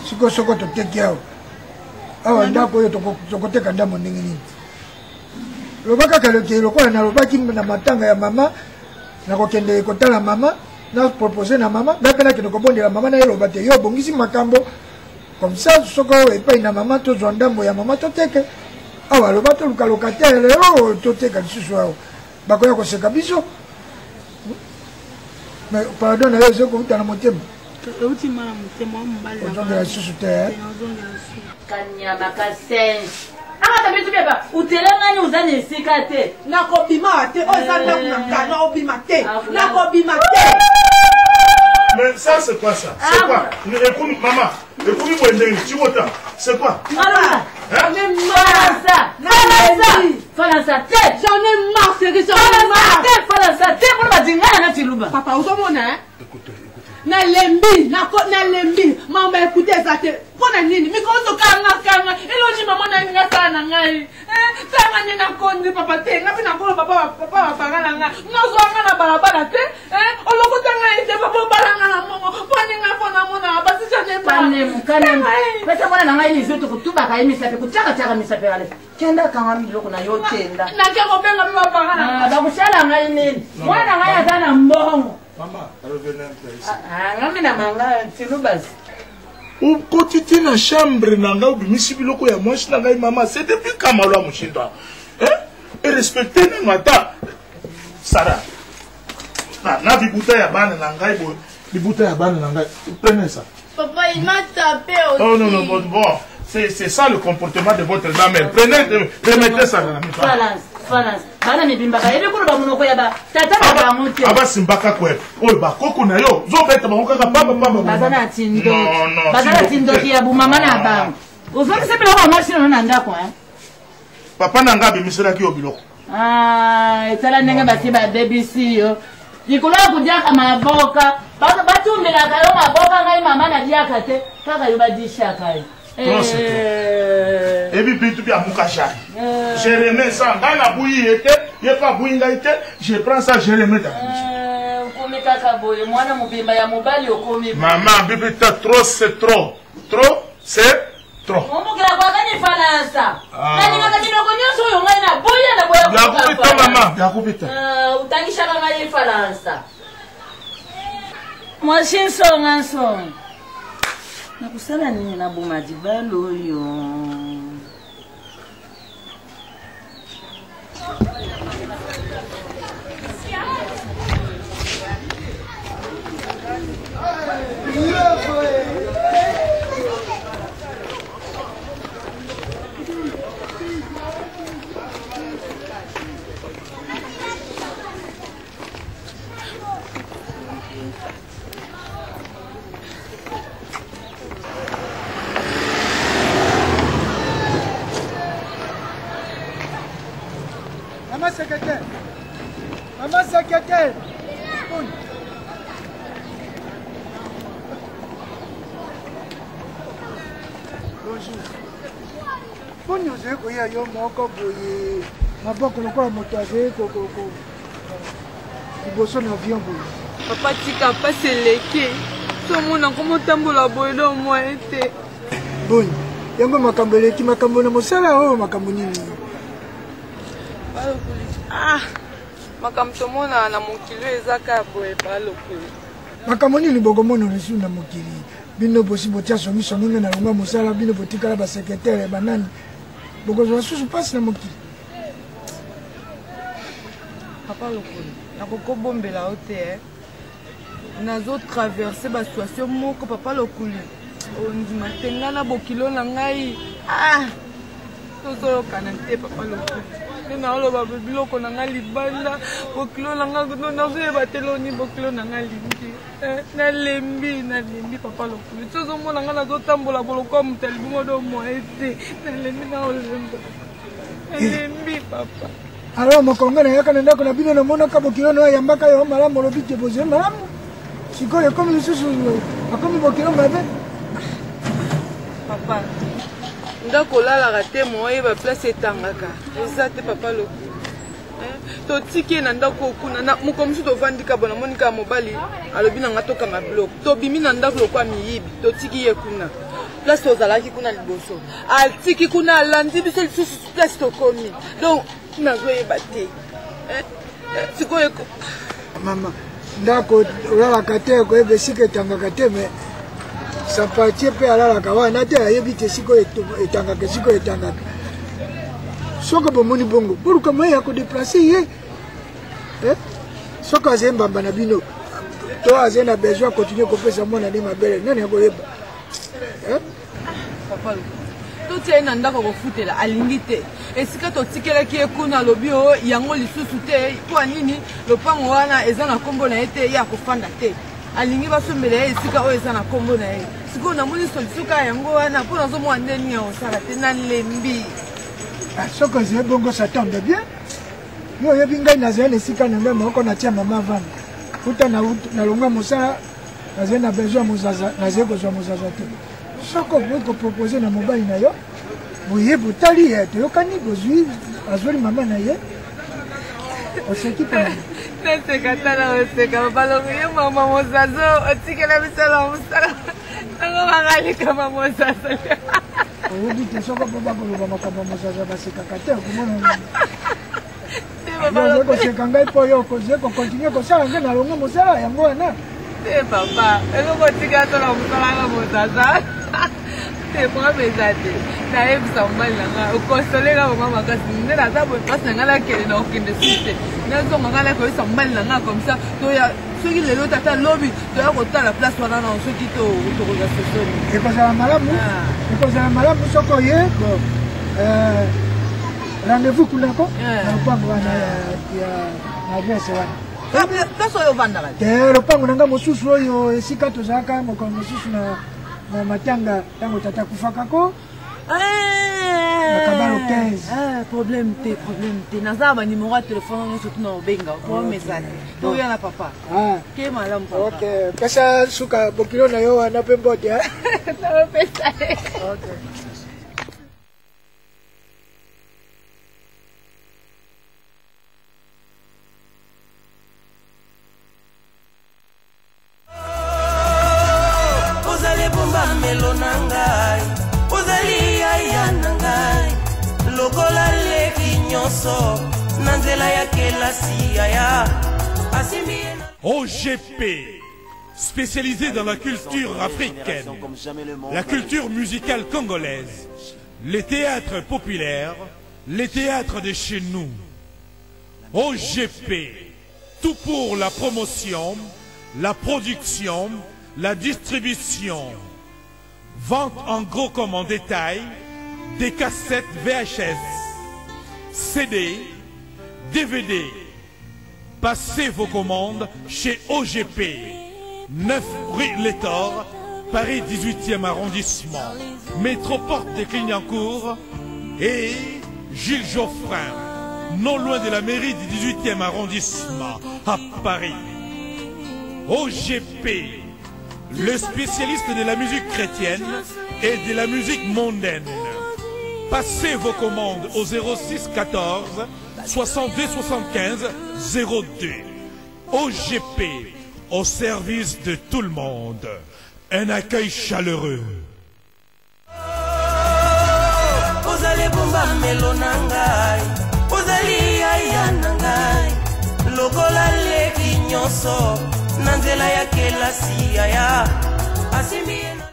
sikoyo soko toteki awa awa ndako oyo tokoteka ndambo ndenge nini? Loba kaka loke lokola nalobaki na matanga ya mama nakokende kotala mama na propose na mama ngai mpe nakende kobondela mama na ye loba te yo obongisi makambo comme ça soko epai na mama tozwa ndambo ya mama toteke awa loba toluka locataire lelo toteka lisusu awa bakoya koseka biso mais pardon na yo ezali kouta na motema. Euti ma na motema wa mobali. Ozongela lisusu te. Kanyama ka singe akata bitu beba utelengani oza na esika te. Nakobima te oyo eza ndako na nga nakobima te nakobima te. Mais ça c'est quoi ça? C'est quoi? Écoute maman, écoute moi ndenge tu vois c'est quoi? Hein? Falansa, falansa, falansa te. J'en ai marre, chérie, j'en ai marre. Te, falansa te, mpona badingana na tshiluba. Papa, ozomona hein? Nalembi, nalembi, mama ekute eza te. Mpo na nini? Mikolo tokangakanga, elongi mama na ngai asala na ngai. Tanga nde nakondi papa te, ngai mpe nakolo papa papa bapara na ngai. Nazwa ngai na balabala te, olokota ngai te papa obala ngai na mongo. Mpo nini ngai mpo namonaka basi j'en ai marre. Kanemu, kanemu. Pesa mwana na ngai lizoto kotubaka ye misapi, kotiakatiaka misapi ale. Kenda kanga biloko na yo kenda. Nake kobenga mpe bapara na ngai. Bakusala ngai nini? Mwana ngai aza na mbongo. Maman, revenez un peu ici. Ah, ngai na manga tsilubasi. Okoti ti na chambre na ngai obimisi biloko ya mwasi na ngai mama c'est depuis kamalo ya moshindo eh? e respecte nanu ata Sara na, na bibuta ya bana na ngai boye bibuta ya bana na ngai prenez ça. Papa, il m'a tapé aussi. Oh non, non, bon, bon. C'est ça le comportement de votre grand-mère. Prenez, remettez ça dans la maison. Falance, falance. Bana mibimba bayebi koloba monoko ya ba tata na bango te. Abasimbaka kwe. Oyo bakoko na yo, zobeta bango kaka pamba pamba. Baza na tindoki. Baza na tindoki ya bumama na bango. Ozongisa biloko ya mwasi na ndako hein. Papa na nga abimiselaki yo biloko. Ah, etala ndenge basi babebisi yo likolo ya kodiaka maboka batumbelaka yo maboka ngai mama nadiaka te kaka yo badishaka yo. Ebi bintu bya mukashari. Je remets ça ngai nabuyi ye te ye mpe abuyi ngai te je prends ça je remets dans la maison. Okomi kaka boye mwana mobimba ya mobali okomi. Mama bibi ta trop c'est trop trop c'est trop. Omokela kwakani falansa. Nalingaka biloko nyonso oyo ngai naboya naboya. Yakupita mama yakupita. Utangishaka ngai falansa. Mwasi nsonga nsonga. Nakosala nini na boma libala oyo? Maman secrétaire. Maman secrétaire. Bonjour. Boni ozali koya yo moko boye maboko lokola moto azali liboso na avion boye. Papa tika pasi eleki. Somona komo tambola boye do moyen te. Boni yango makambo eleki makambo na mosala oyo makambo nini? Balokoli. Ah makambo tomonaka na mokili oyo eza kaka boye balokoli. Makambo nini bokomona lisusu na mokili? Bino bosi botia songisongi ngai nalongwa mosala bino botikala ba secretaire banani bokozwa susu mpasi na mokili. Papa lokoli. Nakokobombela yo te eh. Nazo traverse ba situation moko papa Lokuli. Ondima te ngai na bokilo na ngai. Ah! Tozoyokana te papa Lokuli. Nde naoloba biloko na ngai libanda, bokilo na ngai nazoyeba te loni bokilo na ngai alingi. Eh, nalembi nalembi papa lokuli ti ozomona ngai nazotambola bolokwa moto ya libongo do moye te nalembi naolemba nalembi papa alors mokongo nayaka na ndako na bino namonaka bokilo na ayambaka yo malamu olobi te bozwi malamu sikoyo ekomi lisusu akomi bokilo mabe papa ndako olalaka te moyeba place etangaka eza te papa lokuli totiki ye na ndako kuna mokolo mosusu tovandi kabo namoni kaka mobali alobi na nga tokanga biloko tobimi na ndako lokola miyibi totiki ye kuna place tozalaki kuna liboso atiki kuna alandi biso lisusu place tokomi donc nazoyeba te eh, eh, sikoyo mama ndako olalaka te koyeba esika etangaka te mais sampatie mpe alalaka wana te ayebi te esika oyo etangaka esika oyo etangaka soki bomoni bongo boluka moye ya kodeplace ye eh? soki azali mbamba na bino to azali na besoin akontinue kopesa mwana ne mabele nani akoyeba eh? Papa totia ye na ndako kofutela alingi te esika totikelaki ye kuna alobi o oh, yango lisusu te mpo ya nini lopango wana eza na nkombo na ye te ye akofanda te alingi basombela ye esika oyo eza na nkombo na ye sikoyo namoni solution kaka yango wana mpo nazomona nde nini ya kosala te nalembi ah, soki ozali bongo ça tombe bien yo oyebi ngai nazali na esika na ngai moko natia mama vanda uta nalongwa mosala nazali na besoin ya mozaza nazali kozwa mozaza te soki okoki kopropose na mobali na yo boye botali ye toyokani bozwi azweli mama na ye oseki mpo naseka tala oseka balongo ye mama mozazo otikela biso na mosala nango bangalikama mozazo oyebi te soko mpo bakoloba makambo ya mozazo basekaka te okomona ozali koseka ngai mpo yo okozali kokontinue kosala ngai nalongo mosala yango wana te papa eloko otika to na mosala nga mozaza te problème eza te nayebisa mobali na ngai okonsole nga mama makasi nde naza boye mpasi na ngai nakende na kokende susu te nazonga ngai nakoyebisa mobali na ngai comme ça toya soki lelo tata lobi toya kotala place wana na soki tokozwa sosoni ekozala malamu ah. ekozala malamu soki oye bon euh, rendez-vous kuna ko na lopango wana ya adresse wana place oyo ovandaka te lopango na ngai mosusu oyo esika tozalaka mokolo mosusu na matanga ntango tata akufaka ko na kabalo 15 eh, problème te problème te naza na banimero ya telefone nyonso tuna obenga problème eza te toya na papa ah. ke malamu papa ok pesa suka bokilo na yo wana mpe mbote napesa ye ozali ebombamelo na ngai ozali yaya na ngai lokola leki nyonso na nzela ya kelasi yaya asimbi ye na OGP, spécialisé dans la culture africaine, la culture musicale congolaise, les théâtres populaires, les théâtres de chez nous. OGP, tout pour la promotion, la production, la distribution. Vente en gros comme en détail des cassettes VHS, CD, DVD. Passez vos commandes chez OGP, 9 rue Létor, Paris 18e arrondissement, métro Porte des Clignancourt et Gilles Geoffrin, non loin de la mairie du 18e arrondissement à Paris. OGP, le spécialiste de la musique chrétienne et de la musique mondaine. Passez vos commandes au 06 14 62 75 02. OGP, au service de tout le monde. Un accueil chaleureux. ozali ebombamelo na ngai ozali yaya na ngai lokola leki nyonso na nzela ya kelasi yaya asimbi ye na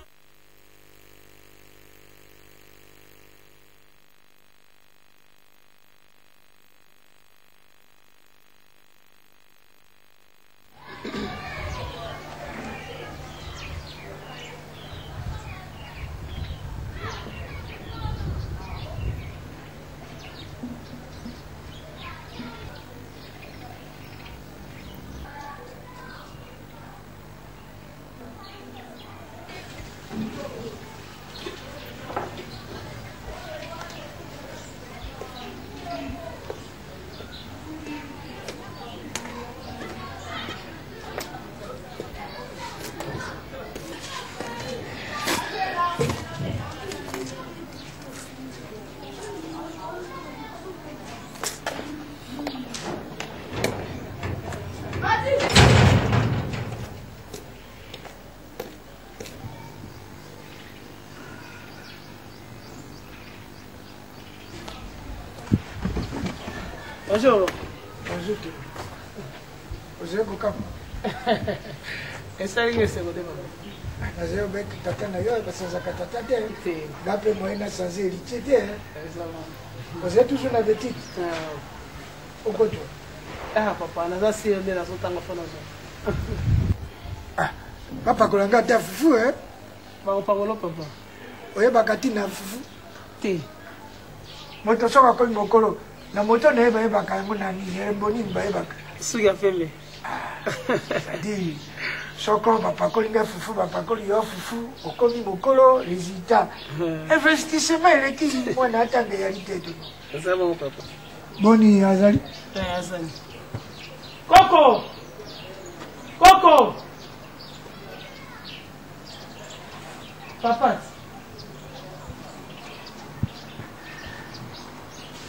Bonjour. Bonjour te. Ozali kokamwa. Esali ngai esengo te mama. Nazali obeki tata na yo basanzaka tata te. Nga mpe moyen nasanze héritier te. Ozali toujours na betite. Okotwa. Ah papa, naza sire nde nazotanga fo nazwa. Ah, bapakola nga ata fufu eh? Bakopakola papa. Oyebaka ntina ya fufu? Te. Moto soki akomi mokolo na moto na ye bayebaka yango na nini elembo nini bayebaka? Suki ya pembe. C'est-à-dire soko bapakoli ngai fufu bapakoli yo fufu okomi mokolo résultat investissement eleki mwana atanga eyali te tono. Eza bongo papa. Boni azali? Eh, azali. Koko! Koko! Papa.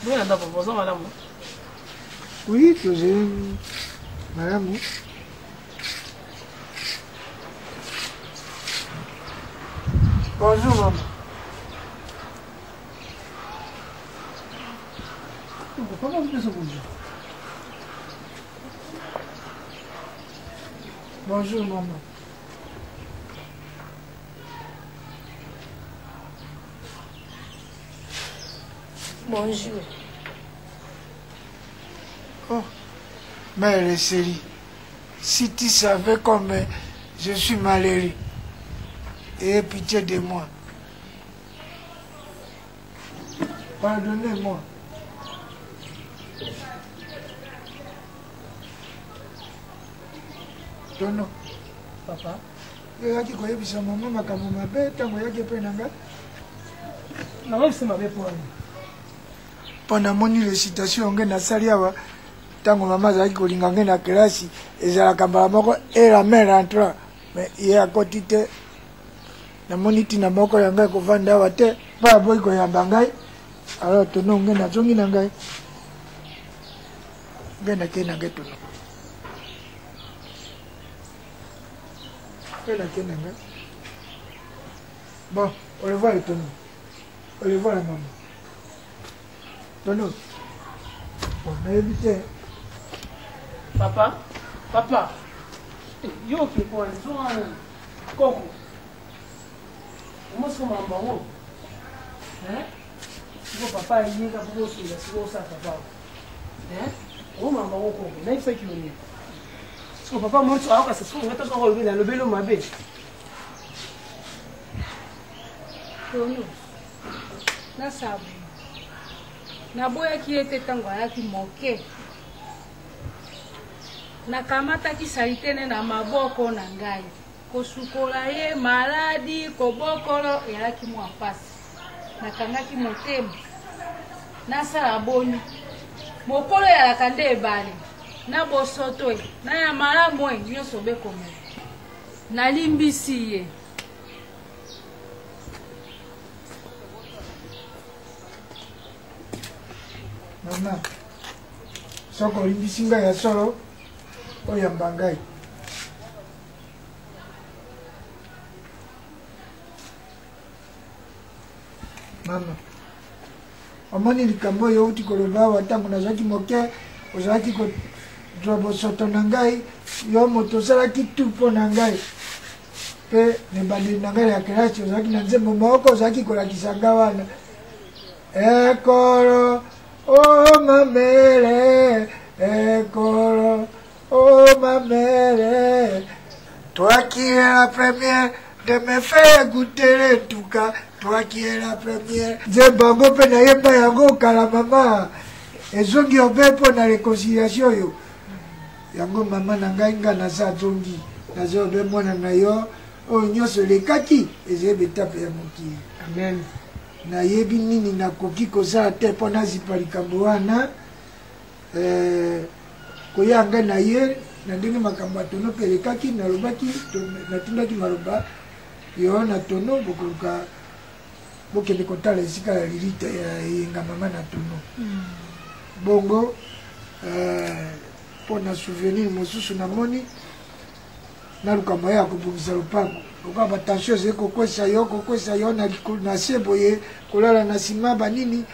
Boye na ndako, boza malamu. Oui, tozali malamu. Bonjour maman. Papa, vous bonjour. Bonjour maman. Bonjour. Oh, mère chérie, si tu savais comme je suis malheureux, ayez pitié de moi. Pardonnez-moi. Tono. Papa. Yo oyaki koyebisa mama makambo mabe ntango oyaki epai na ngai? Nakoyebisa mabe mpo nini? Mpo namoni recitation ngai nasali awa ntango mama azalaki kolinga ngai na kelasi ezalaka mbala moko et la mère entra mais ye akoti te namoni ntina moko ya ngai kovanda awa te mpo aboyi koyamba ngai alors tono ngai nazongi na ngai ngai nakei na ngai tono ngai nakei na ngai bon au revoir tono au revoir la mama tono bon nayebi te papa papa yo okepo wana zonga koko omosiko makambo yango siko papa ayeka mpo bosola siko osala papa omamba yango koko nayebisaki yo nini siko papa monso ayokasa siko ngai tasoko alobeli alobeli yo mabe tono nasabu naboyaki ye te ntango ayaki moke Nakamataki salite ne na maboko na ngai. Kosukola ye, maladi, kobokolo, eyalaki mua mpasi. Nakangaki motema. Nasala boni? Mokolo eyalaka nde ebale, na bosoto e, na ya malamu e, nyonso be komela. Nalimbisi ye. Mama. Soki olimbisi ngai ya solo, oyamba ngai. Mama, omoni likambo oyo outi koloba awa, ntango nazalaki moke, ozalaki kozwa bosoto na ngai, yo moto osalaki tu mpo na ngai. Mpe na ebandeli na ngai ya kelasi, ozalaki na nzembo moko ozalaki kolakisa ngai wana. Ekolo Oh ma mère, ekolo, oh ma mère. Toi qui es la première de me faire goûter le tuka, toi qui es la première. Nzembo yango mpe nayemba yango kala mama, ezongi obe mpo na réconciliation oyo. Yango mama na ngai nga naza azongi, naza obe mwana na yo, oyo nyonso elekaki ezali betape ya mokili. Amen. Nayebi nini nakoki kosala te mpo nazipa likambo wana. Eh, koya ngai na ye na ndenge makambo ya tono mpe elekaki, nalobaki, natindaki maloba yo na tono bokoluka bokende kotala esika ya lilita ya eyenga mama na tono. Bongo eh, mpo na souvenir mosusu namoni naluka moyen ya kobongisa lopango lokola batension ezali kokwesa yo kokwesa yo na se boye kolala na nsima banini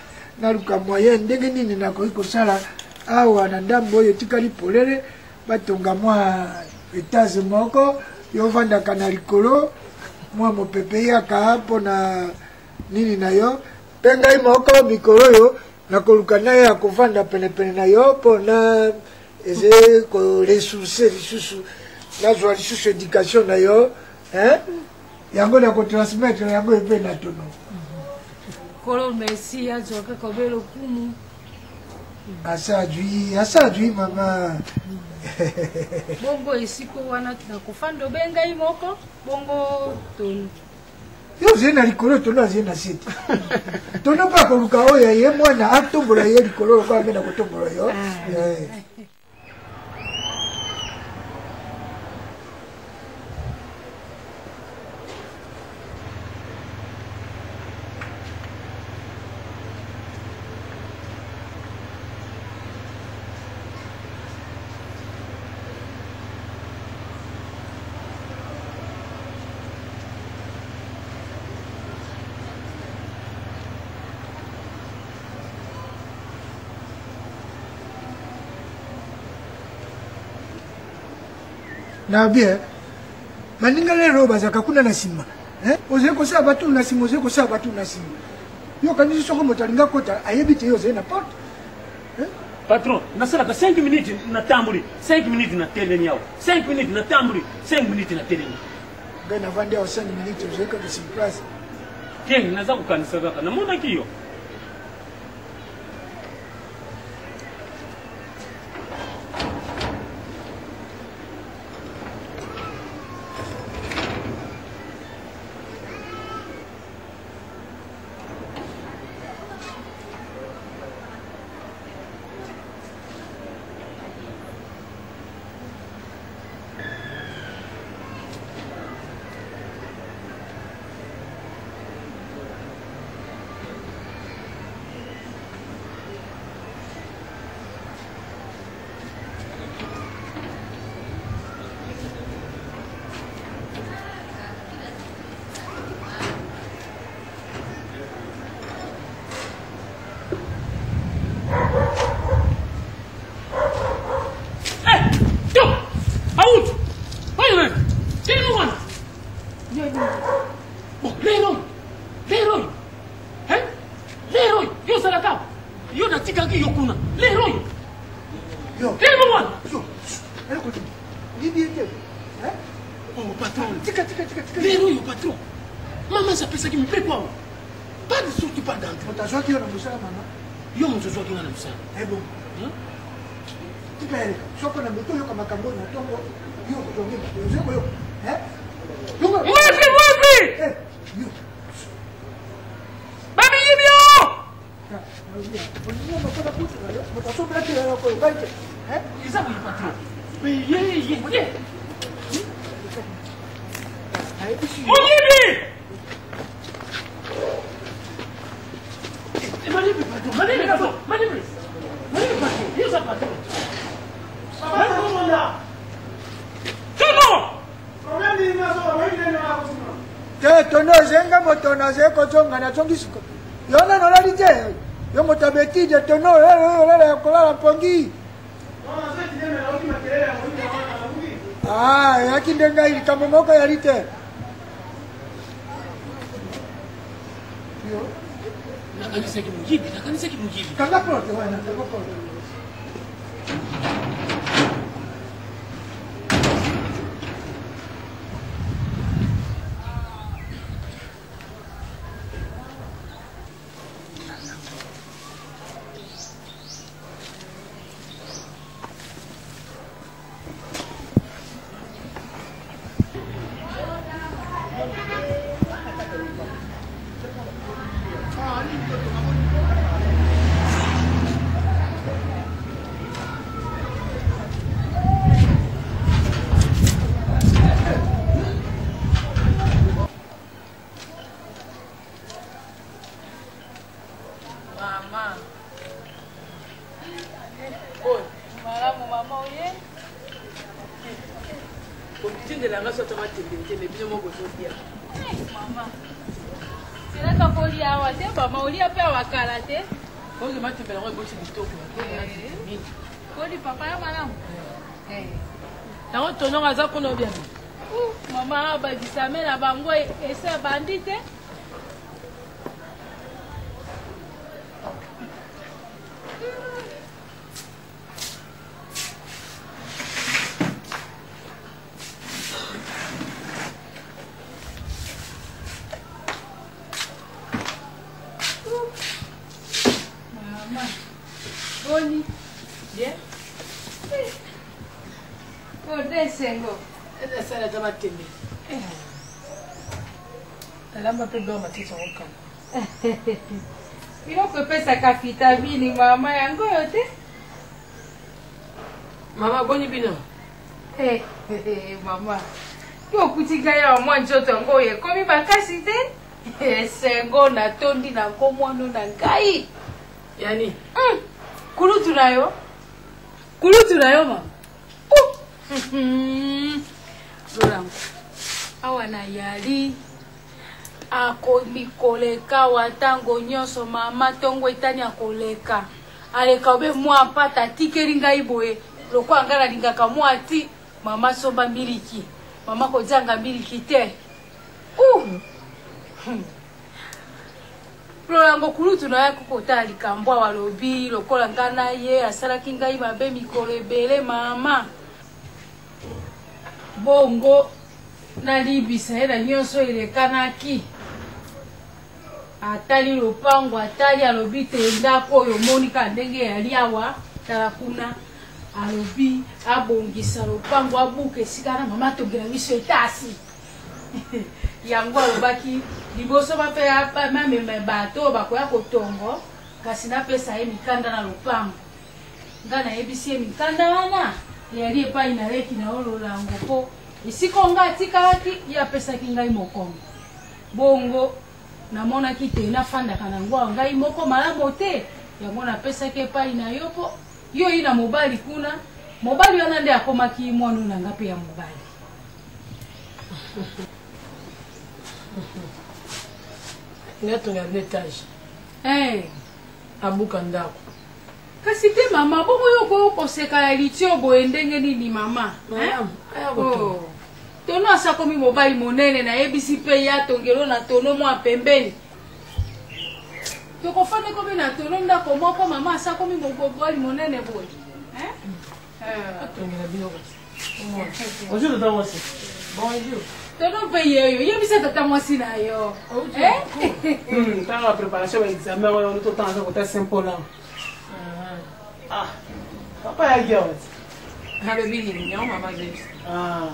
naluka moyen ndenge nini nakoki kosala Awa na ndambo oyo etikali polele, batonga mwa etage moko, yo ovandaka na likolo, mwa mopepe eyaka mpo na nini na yo. Mpe ngai moko mikolo oyo nakoluka naya kovanda penepene na yo mpo na eze koresource lisusu, nazwa lisusu education na yo, hein? Yango nakotransmettre yango epe na tono. Nkolo merci, azwa kaka obe lokumu. Asa ajui, asa ajui mama. Bongo esika wana nakofanda obe ngai moko, bongo tono. Yo ozali na likolo, tono azali na se te. Tono mpe akoluka oyo ya ye mwana atombola ye likolo lokola ngai nakotombola yo. Eh. Na bien baninga lelo bazalaka kuna na nsima, ozali kosala bato na nsima, ozali kosala bato na nsima. Yo okanisi soko moto alingi akota ayebi te yo ozali na porte. Patron, nasalaka 5 minutes natamboli, 5 minutes natelemi awa, 5 minutes natamboli, 5 minutes natelemi. Ngai navandi awa 5 minutes, ozali kaka sur place. Te, naza kokanisa kaka namonaki yo. Natikaki yo kuna lero oyo. Telema wana. Oh, patron. Tika, tika, tika, tika. Lero oyo patron. Mama apesaki mibeko awa. Pas de sortie, pas d'entrée. Moto azwaki yo na mosala mama. Yo moto ozwaki nga na mosala. Eh bon. Tika eleka. Soko na moto oyoka makambo na ntongo, yo okozongi moto. Ozwi koyoka. Eh? Mwifi, mwifi! Eh, yo. Babiyibi yo! Eza boye patron. Mais ye ye ye. Moyibi! Malibi patron, malibi patron, malibi. Malibi patron, yo za patron. Tono! Te tono ezenga moto nazali kozonga nazongi siko yo nano olali te yo moto ya betide tono olala ya kolala mpongi. Ah, eyaki nde ngai likambo moko yali te. Nakanisaki moyibi, nakanisaki moyibi. Kanga porte wana, kanga porte. Mama. Oh, malamu mama oye. Kotindela nga so ata matembele te, me bino moko bozolia. Mama. Selaka kolia awa te, mama olia pe awa kala te. Oyo matembele yango eboti kitoko. Kodi papa ya malamu. Yango tonongo aza kuna obia. Mama bakisame na bango ese abandi te. Mama, boni? Bien. Oyo nde esengo. Eza eza matembe. Nalamba mpe biloko matiti yango kala. Biloko epesaka vitamini mama yango oyo te. Mama boni bino? Eh, eh, mama. Yo okuti ngai awa mwa nzoto yango oyo ekomi makasi te. Esengo natondi na nkomwano na ngai. Yani? Kulutu na yo. Kulutu na yo mama. Lolango. Awa na yali akomi koleka wa ntango nyonso mama ntongo etani akoleka aleka obe mwa mpata atikeli ngai boye lokola ngai nalingaka mwa ti mama somba miliki mama kozanga miliki te uh! Lolango kulutu na ye kotala likambo awa alobi lokola ngai na ye asalaki ngai mabe mikolo ebele mama bongo nalibisa ye na nyonso elekanaki atali lopango atali alobi te ndako oyo omoni kaka ndenge eyali awa tala kuna alobi abongisa lopango abuka esika na mama atongela biso etasi yango alobaki liboso bape mamema bato oyo bakoya kotongo kasi napesa ye mikanda na lopango ngai nayebisi ye mikanda wana eyali epai na leki na yo lolango mpo esika oyo ngai atikalaki ye apesaki ngai mokongo bongo namonaki te nafandaka na yango awa ngai moko malamu te yango napesaki epai na yo mpo yo oyi na mobali kuna mobali wana nde akomaki mwana oyo na ngai mpe ya mobali Natonga na etage. Eh. Abuka ndako. Kasi te mama, bongo yo okoki koseka ya litio boye ndenge nini mama? Oh. Tono asakomi mobali monene nayebisi mpe ye atongelo na tono mwa pembeni. Tokofanda komi na tono ndako moko mama asakomi mobali monene boye. Eh? Atongela bino kasi. Bonjour tata mwasi. Bonjour. Tono mpe yeyo, yebisa tata mwasi na yo. Ntango ya préparation ba examen wana wana totanga kaka kota Saint Paul awa. Ah, papa yaki awa ti. Alobi nini? Yango mama azebisa. Ah.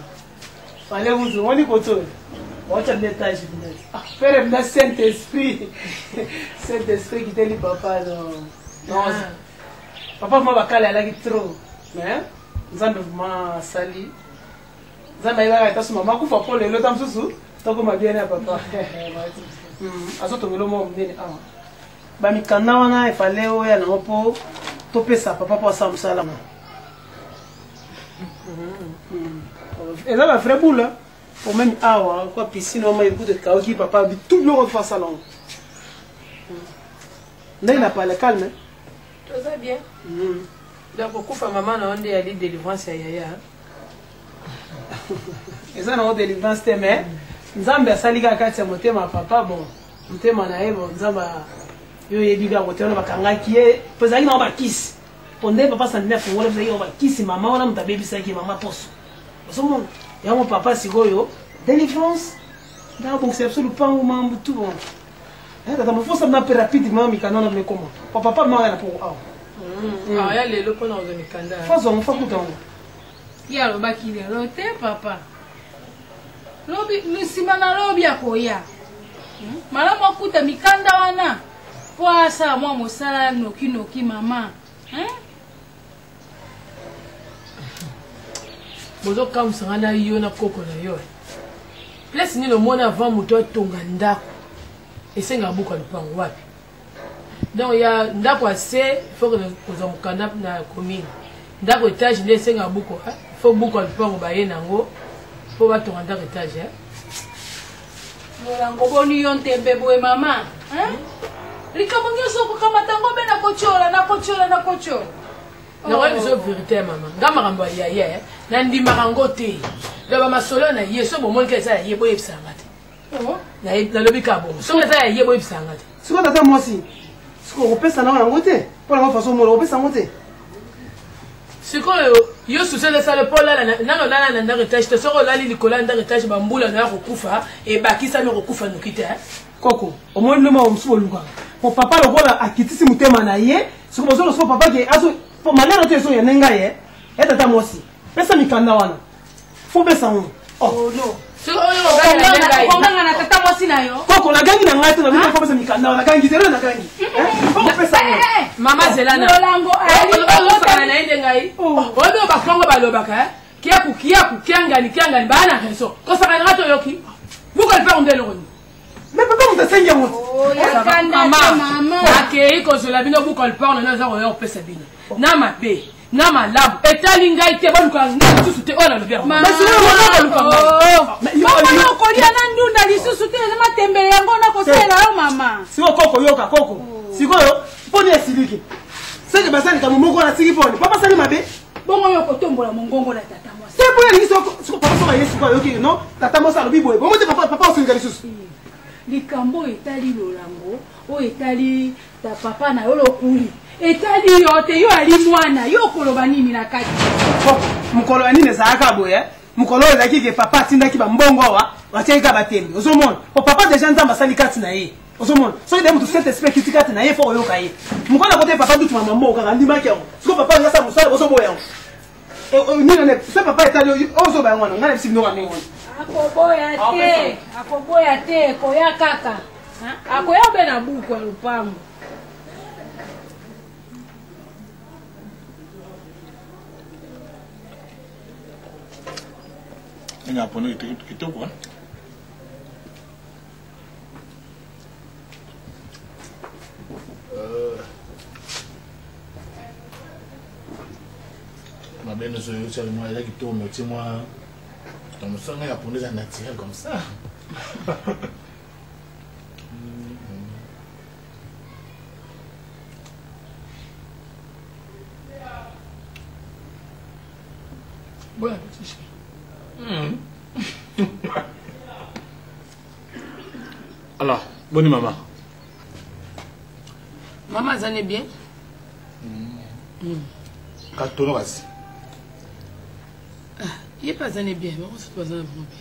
Fallait vous omoni koto oyo. Wacha bino etage bino. Ah, pere bino Saint Esprit. Saint Esprit kiteli papa non. Non. Ah. Papa vraiment bakala alaki trop. Mais nzambe vraiment asali nzambe ayebaka ata so mama akufa mpo lelo ta mosusu tokoma bien ya papa azotongela mwa monene awa bamikanda wana efale oya nango mpo topesa papa mpo asala mosala eza ba vrai boule po meme awa kwa piscine wana ekuta ekauki papa bitu biloko fo asala yango ndenge na pale calme toza bien donc kokufa mama na yo nde yali délivrance ya yaya eza nango délivrance te mais nzambe asali kaka kati ya motema ya papa bon motema na ye bon nzambe yo oyebi kaka kote wana bakangaki ye mpo ezalaki nango bakisi mpo nde papa sandine afongola ezalaki nango bakisi mama wana moto abebisaki mama poso ozomona yango papa sikoyo délivrance nde abongisa biso lupango mambu tu bon Eh, tata mofosa na mpe rapidement mikanda wana mekoma po papa maka na poko awa mm. aya lelo mpo na kozwa mikanda fazwa ngo fakuta yango ye alobaki lelo te papa lobi nsima na lobi akoya hmm? malamu akuta mikanda wana mpo asala mwa mosala nokinoki mama hmm? bozokamwisa ngai na yo na koko na yo place nini omoni avant moto atonga ndako esengaka buka lupango wapi donc ya ndako ya se faut kozwa mokanda na commune ndako etage nde esengaka buko faut buka lupango baye nango mpo batonga ndako etage eh? Lolango boni yo ntembe boye mama hein? Likambo nyonso okokamata yango mpe na nakotiola nakotiola nakotiola. Nakoyebi biso verité ya mama nga makambo ya yaya eh, nandimaka yango te. Donc bamasolo na ye so bomoni ka eza ya ye boyebisa yanga te. Oh. Nalobi kaka bongo soki eza ya ye boyebisa yanga te. Sikoyo tata mwasi, sikoyo okopesa nango yango te mpo nango façon omona okopesa yango te. Sikoyo yo susu ezasala mpo olala nano olala na ndako etage te soki olali likolo ya ndako etage bambula na yo kokufa ebakisami okokufa noki te. Koko omoni nde mawa mosusu bolukaka po papa lokola akitisi motema na ye sikoyo bozolo sikoyo papa ke azo po malheur te ezoya ndenge ngai ye ya tata mwasi pesa mikanda wana fo pesa ngo oh. Okonganga na tata mwasi na yo. Koko nagangi na ngai te nabi fo pesa mikanda wana nagangi te nagangi fo kopesa ngo mama zelana Lolango osakana na ye nde ngai oyebi oyo bakongo balobaka kiaku kiaku kiangani kiangani baa na raison kosakana na ngai toyoki buka lipango nde eloko nini Mais papa moto asengi yango akei kozwela bino buka lupango na aza koya kopesa bino na mabe na malamu etali ngai te boluka ngai lisusu te oyo nalobi yango okolia na ndunda lisusu te eza matembele yango nakosalela yo mama sikoyo koko yoka koko sikoyo mponi esiliki seke basali likambo moko wana siki mponi papa asali mabe bongo yo okotombola mongongo na tata mwasi te mpo alingi soko papa soki aye sikoyo ayoki no tata mwasi alobi boye bongo te papa papa osilika lisusu likambo oyo etali lolango oyo etali ta papa na yo lokuli etali yo te yo ali mwana yo okoloba nini na kati mokolo ya nini ezalaka boye mokolo oyo ezalaki ke papa atindaki bambongo awa batiaki kaka batembe ozomona po papa deja nzambe asali kati na ye ozomona soki de moto saint esprit akiti kati na ye fo oyoka ye mokolo na kote papa dutu mama mbongo kaka andimaki yango siko papa alingi asala mosala bozoboya yango nini nene so papa etali oyo ozoba yango wana ngai na bisi bino kaka ndenge wana akoboya te akoboya te koya kaka akoya mpe na buku ya lopango ndenge aponi kitoko mabe nyonso oyo mwa eza kitoko mais otie mwa mosanga ya pondu eza naturel comme ça. Bon appétit, chérie. Alors, bonne maman. Maman azali bien. Katono kasi. Ah, ye mpe azali bien, bango soki baza na bango bien.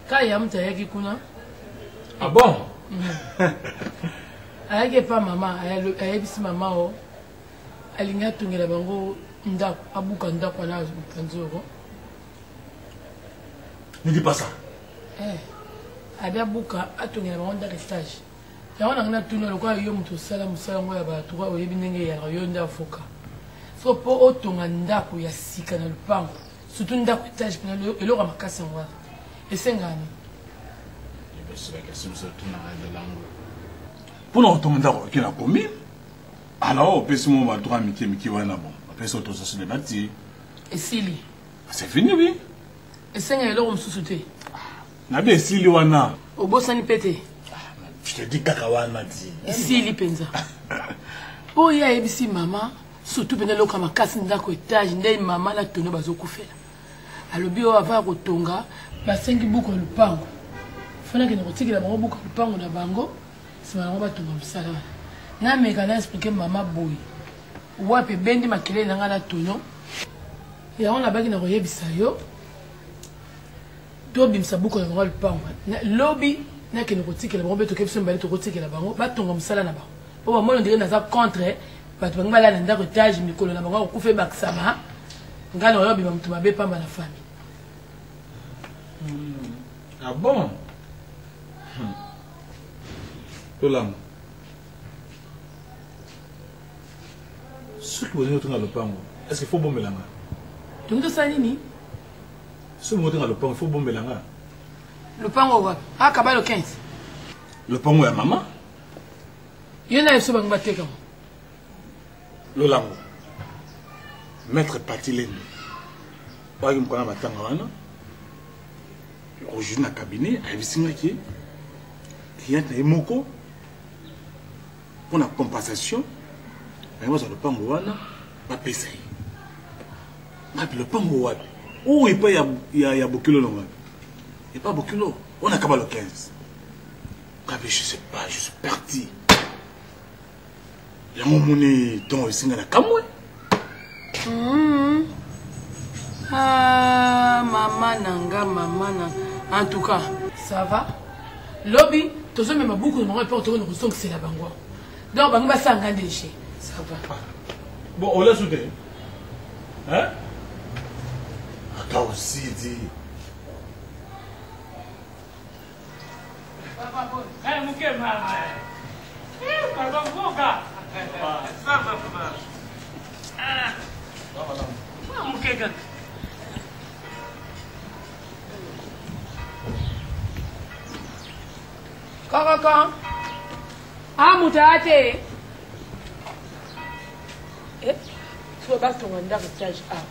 Kaya moto ayaki kuna. Ah bon? Ayaki epa mama, ayebisi mama o alingi atongela bango ndako, abuka ndako wana mopanzi oko. Ne dis pas ça. Eh, abi abuka atongela bango ndako etage. Yango na ngai natuna lokola yo moto osala mosala yango ya bato oyo oyebi ndenge eyaka yo nde avocat. So mpo otonga ndako ya sika na lopango, surtout ndako etage mpena eloko ya makasi yango wana esengaka nini? Mpona kotonga ndako oke na commune, alors opesi mwa badroit mike mike wana, bon bapesi autorisation de bâtir. Esili. C'est fini oui. Esengaka eloko mosusu te. Nabi esili wana. Obosani mpe te. Je te dis kaka wana ti. Esili mpenza. Mpo ye ayebisi mama surtout mpenza eloko ya makasi ndako etage nde mama na tono bazokufela. Alobi oyo avant ya kotonga basengi buku ya lupango. Fana akende kotikela bango buku ya lupango na bango nsima nango batonga mosala wana. Nameka na explike mama boye wapi ebendi makelele na ngai na tono. Yango nabaki na koyebisa yo tobimisa buku na bango ya lupango lobi nakende kotikela bango mpe toke biso mibale tokotikela bango batonga mosala na bango mpo bamoni ondire naza contre bato bangi balala na ndako etage mikolo na bango akokufa ebakisama ngai na oyo bima moto mabe pamba na famille. Ah bon? Tolama. Soki bolingi otonga lopango, est-ce qu'il faut bombela nga? Tolingi tosala nini? Soki bolingi otonga lopango, il faut bombela nga. Lopango wapi? Ah, kabalo 15. Lopango ya mama? Yo na biso bango bateka ngo. Lolango. Maître Patilende. Oyaki mokana matanga wana. Aujourd'hui na cabinet, ayebisi nga ke cliente na ye moko. mpo na compensation bango bazwa lopango wana bapesa ye ngapi lopango wapi oyo epai ya, ya, ya bokilo na wapi epai bokilo oyo na kabalo 15 ngapi je sais pas je suis parti yango omoni ntongo esinga na kamwe Ah, mama na nga mama na en tout cas ça va lobi tozomema buku na bango epo tokona kozongisela bango donc bango basanga nde je ça va bon olasu te hein ata aussi dit Kokoko. Ah, moto aya te. Eh, soki batonga ndako etage awa.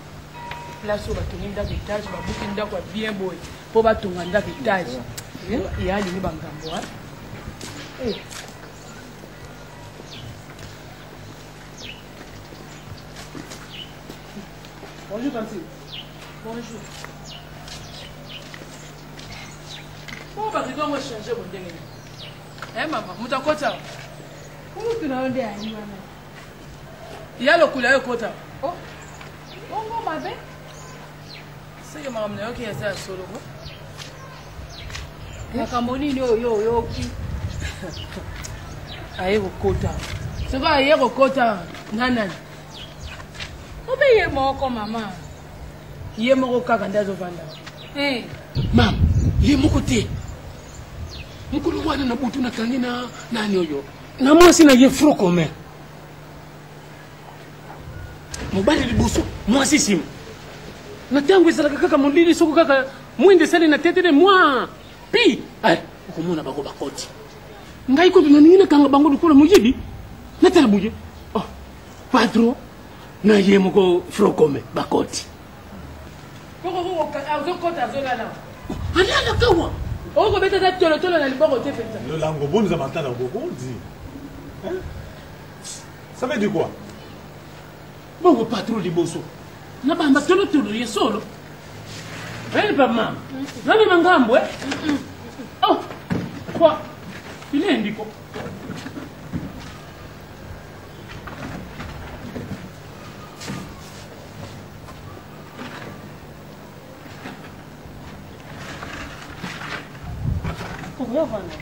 Place oyo batongi ndako etage, babuki ndako ya bien boye. mpo batonga ndako etage ya alingi bangambo eh. Bonjour, Tantine. Bonjour. Po ba rideau yango echange bo ndenge nini? Eh mama, moto akoti awa. Kulutu na yo nde ayi wana. Ya lokula yo okota. Oh. Bongo mabe? Seke makambo nayoki eza ya solo ko. Makambo nini oyo yo oyoki? Aye kokota. Soki aye kokota na nani? Obe ye moko mama. Ye moko kaka nde azovanda. Eh. Mama, ye moko te. Mokolo wana na butu nakangi na nani oyo? Na mwasi na ye front commun. Mobali liboso, mwasi nsima. Na ntango ezalaka kaka molili soko kaka mwinda esali na tetele mwa pi eh, okomona bango bakoti. Ngai kutu nalingi nakanga bango lokola moyibi natala boye oh, patron na ye moko front commun bakoti. Azokota azolala. Alala kawa. Okobeta ata tolotolo na liboko te mpenza. Lolango boni za matala bokonzi. Hein? Ça veut dire quoi? Bongo patron liboso. Na bamba tolo tolo ye solo. Bene pa mama. Nani mangambo eh? Oh. Kwa. Ile ndiko. Koyovana.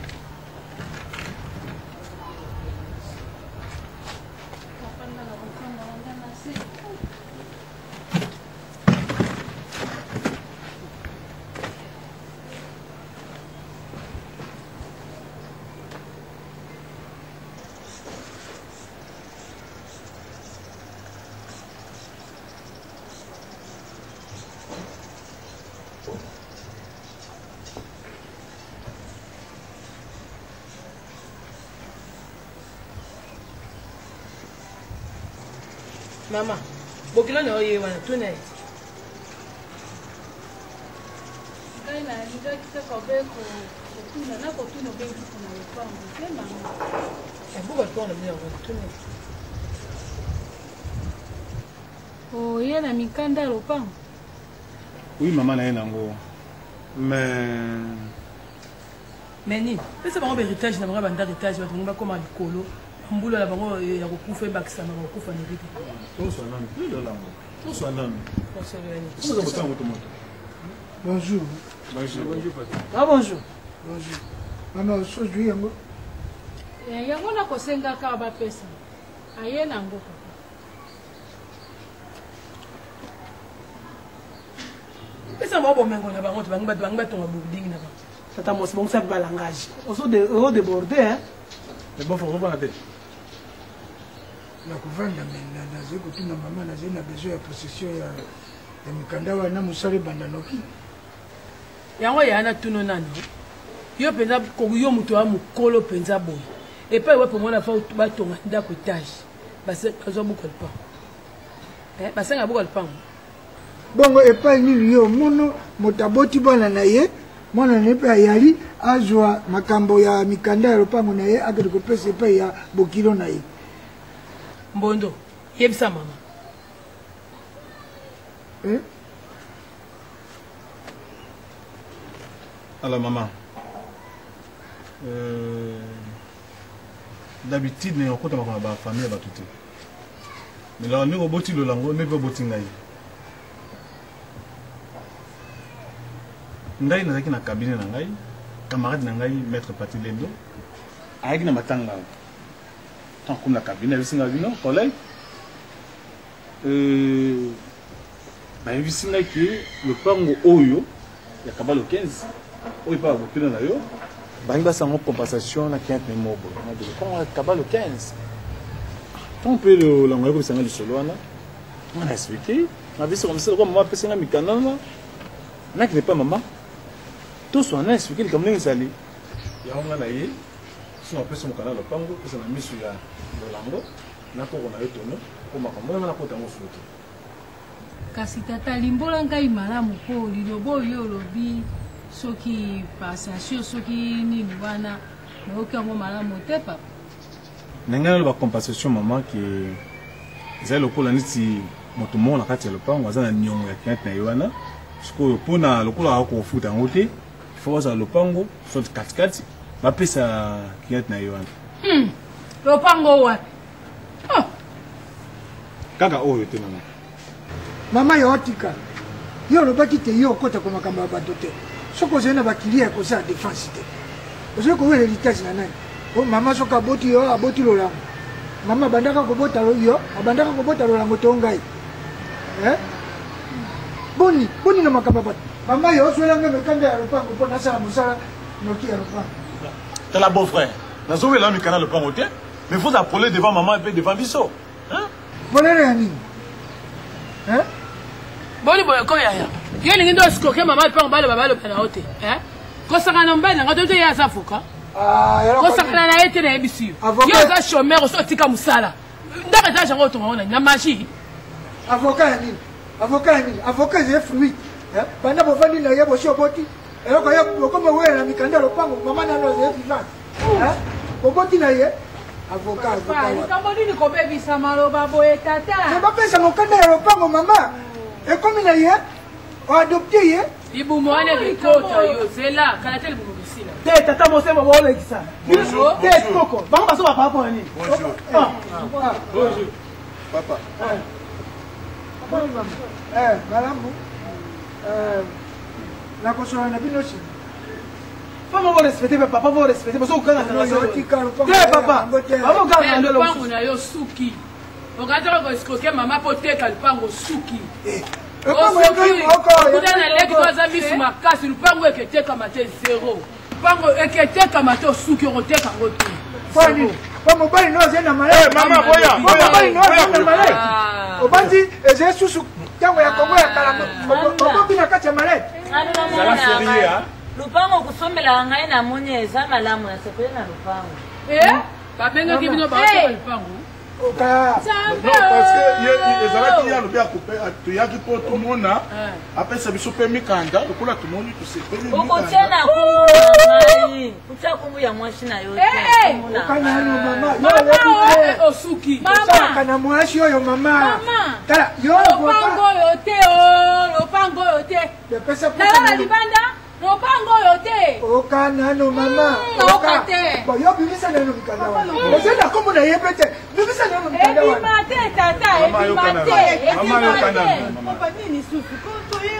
Mama, bokilo na yo ye wana tuna ye. Ngai nalingaki kaka obe kotuna na kotuna obe nkuku na lopango te mama. Ebuka lopango na bino yango tuna ye. Oye na mikanda ya lopango? Oui mama na ye nango mais Mais nini? Pesa bango ba héritage na bango ya ba ndako etage bato bango bakoma likolo mbula na bango ya kokufa ebakisama bakokufa noki te. Toswa nanu lolango toswa nanu. Toswa nanu. Moto moto. Bonjour. Bonjour. Bonjour. Ah bonjour. Bonjour. Mama osozwi yango? Eh, yango nakosenga kaka bapesa aye na yango papa. Pesa bango bomengo na bango te bango batonga building na bango. Tata mwasi bongisa mpe balangage ozo déborde hein. Mais bon, faut kovanda te. Na kovanda me nazali kotuna mama nazali na besoin ya possession ya ya mikanda wana mosala ebanda noki. Yango ya na tuno nano yo mpenza yo moto ya mokolo mpenza boye epai wapi omona fa batonga ndako etage bazwa buka lupango eh, basenga buka lupango bongo epai nini yo omono moto aboti bana na ye. Mwana na ye mpe ayali azwa makambo ya mikanda ya lopango na ye akende kopesa epai ya bokilo na ye. Mbondo, yebisa mama. Eh? Alors maman, euh, d'habitude na okota makambo ya bafamille ya bato te. Mais lelo ndenge oboti lolango nde mpe oboti ngai. Ngai nazalaki na cabinet na ngai, camarade na ngai maître Paty Lendo ayaki na matanga awa. Ntango akomi na cabinet ayebisi ngai bino collègue euh, bayebisi ngai ke lopango oyo ya kabalo 15 oyo epai babokilo na yo bangi basala yango compensation na cliente ne moko boye lopango ya kabalo 15 ntango mpe lolango ayekobisa ngai lisolo wana nga na explike na biso comme ça lokola mama apesi ngai mikanda wana nakende epai mama toswana na explike likambo ndenge ezali yango ngai na ye so napesi mokanda ya lopango pesa na miso ya lolango na koko na yo tono mpo makambo wana nakota yango suki te. Kasi tata limbola ngai malamu mpo liloba oyo olobi soki passation soki nini wana nayoki yango malamu te papa. Na ngai naloba compensation maman ke ezali lokola neti moto moko na kati ya lopango aza na niongo ya cliente na ye wana sikoyo mpo na lokola akofuta yango te faut bazala lopango soit katikati bapesa cliente na ye wana. Lopango wapi? Oh. Kaka oyo te mama. Mama yo otika. Yo olobaki te yo okota ko makambo ya bato te. Soki ozali na bakilia ya kosala defense te. Ozali kowela heritage na nani? O mama soki aboti yo aboti lolango. Mama abandaka kobota yo, abandaka kobota lolango to ngai. Eh? Boni, boni na makambo ya bato. Mama yo oswela ngai mikanda ya lopango mpo nasala mosala noki ya lopango. Tala beau frère, nazowela mikanda ya lopango te. Mais faut appeler devant maman et devant biso. Hein? Polele ya nini? Hein? Boni boye ko yaya. Yo lingi ndo escroquer maman mpe baloba baloba na yo te. Hein? Kosakana na mobali na nga to ye aza avocat. Ah, Kosakana na ye te nayebisi yo. Yo oza chômeur oso otika mosala. Ndako eza jango otonga ngo na magie. Avocat ya nini? Avocat ya nini? Avocat ezali fruit. Banda bovandi na ye bosi oboti. Eloko ye okoma wela na mikanda ya lopango mama nano azali vivante. Oboti na ye avocat avocat. Likambo nini kobebisa maloba boye tata? Mais bapesa mokanda ya lopango mama ekomi na ye oadopte ye. Libumu wana ekota yo zela kala te libumu kosila. Te tata mosema bolekisa. Te koko bango bazo ba papa nini? Bonjour. Bonjour. Papa. Eh, malamu. Eh, nakosolola na bino nsima. Papa bo respecter pe papa bo respecter bozo kokanga te papa eh, lopango na yo suki okataka koescroke mama mpo oteka lupango suki eh, okuta na leki to aza misu makasi lupango eketekama te zero lupango eketekama te osuki okoteka yango te po mobali no azali na malaiomobali no azali na malai obanzi ezali susu ntango ya kongo ya kala oboki na kati ya malai Lupango kosombelaka ngai na moni eza malamu na sepeli na lupango. Eh? Babengaki bino ba eh. lupango. Non, parce que ezalaki ye alobi toyaki mpo tomona eh. apesa biso mpe mikanda lokola tomoni tosepeli okotia na kombo na ngai kotia kombo ya mwasi na yo te osuki osalaka na mwasi oyo mama tala yo lopango oyo te lopango oyo te Nalala libanda lopango oyo te. Oka nano mama. Hmm, oka te. Bon yo bimisa nano mikanda wana. Oza na kombo na ye pe te. Bimisa nano mikanda wana. Ebima te tata, ebima te. Ebima te. Papa nini susu? Ko toye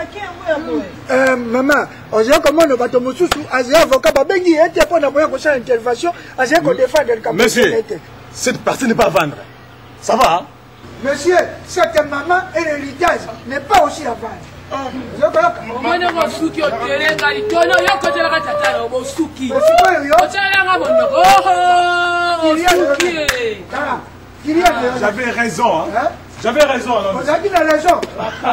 ake yango ya boye. Euh, mama ozali komona bato mosusu azali avocat babengi ye te mpo na koya kosala intervention azali kodefendre likambo Monsieur, cette partie n'est pas à vendre. Ça va hein? Monsieur, cette maman et l'héritage n'est pas aussi à vendre. Omoni bosuki otelenga litono yo kotelaka tata na bosuki otyalanga monoko osuki J'avais raison, hein? J'avais raison. Ozalaki na raison.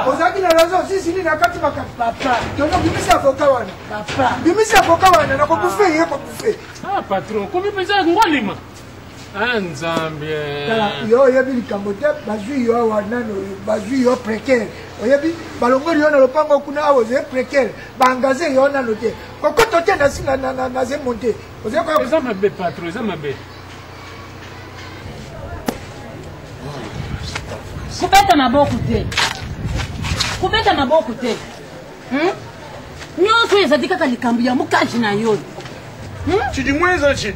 Ozalaki na raison. Si sini na kati makambo. Papa. Tono bimisa avocat wana. Papa. Bimisa avocat wana na kokufe ye kokufe. Ah patron, komi penza ngwalima. Ah Nzambe. Tala, yo oyebi likambo te, bazwi yo awa nano, bazwi yo précaire. Oyebi balongoli yo na lopango kuna awa ozali précaire, baengage yo nano te. Kokoto te na singa na na na zemonte. Ozali koyoka. Eza mabe patron, eza mabe. Kubeta maboko te. Kubeta maboko te. Hmm? Nyonso ezali kaka likambo ya mokaji na yo. Hmm? Tshidimweza tshi.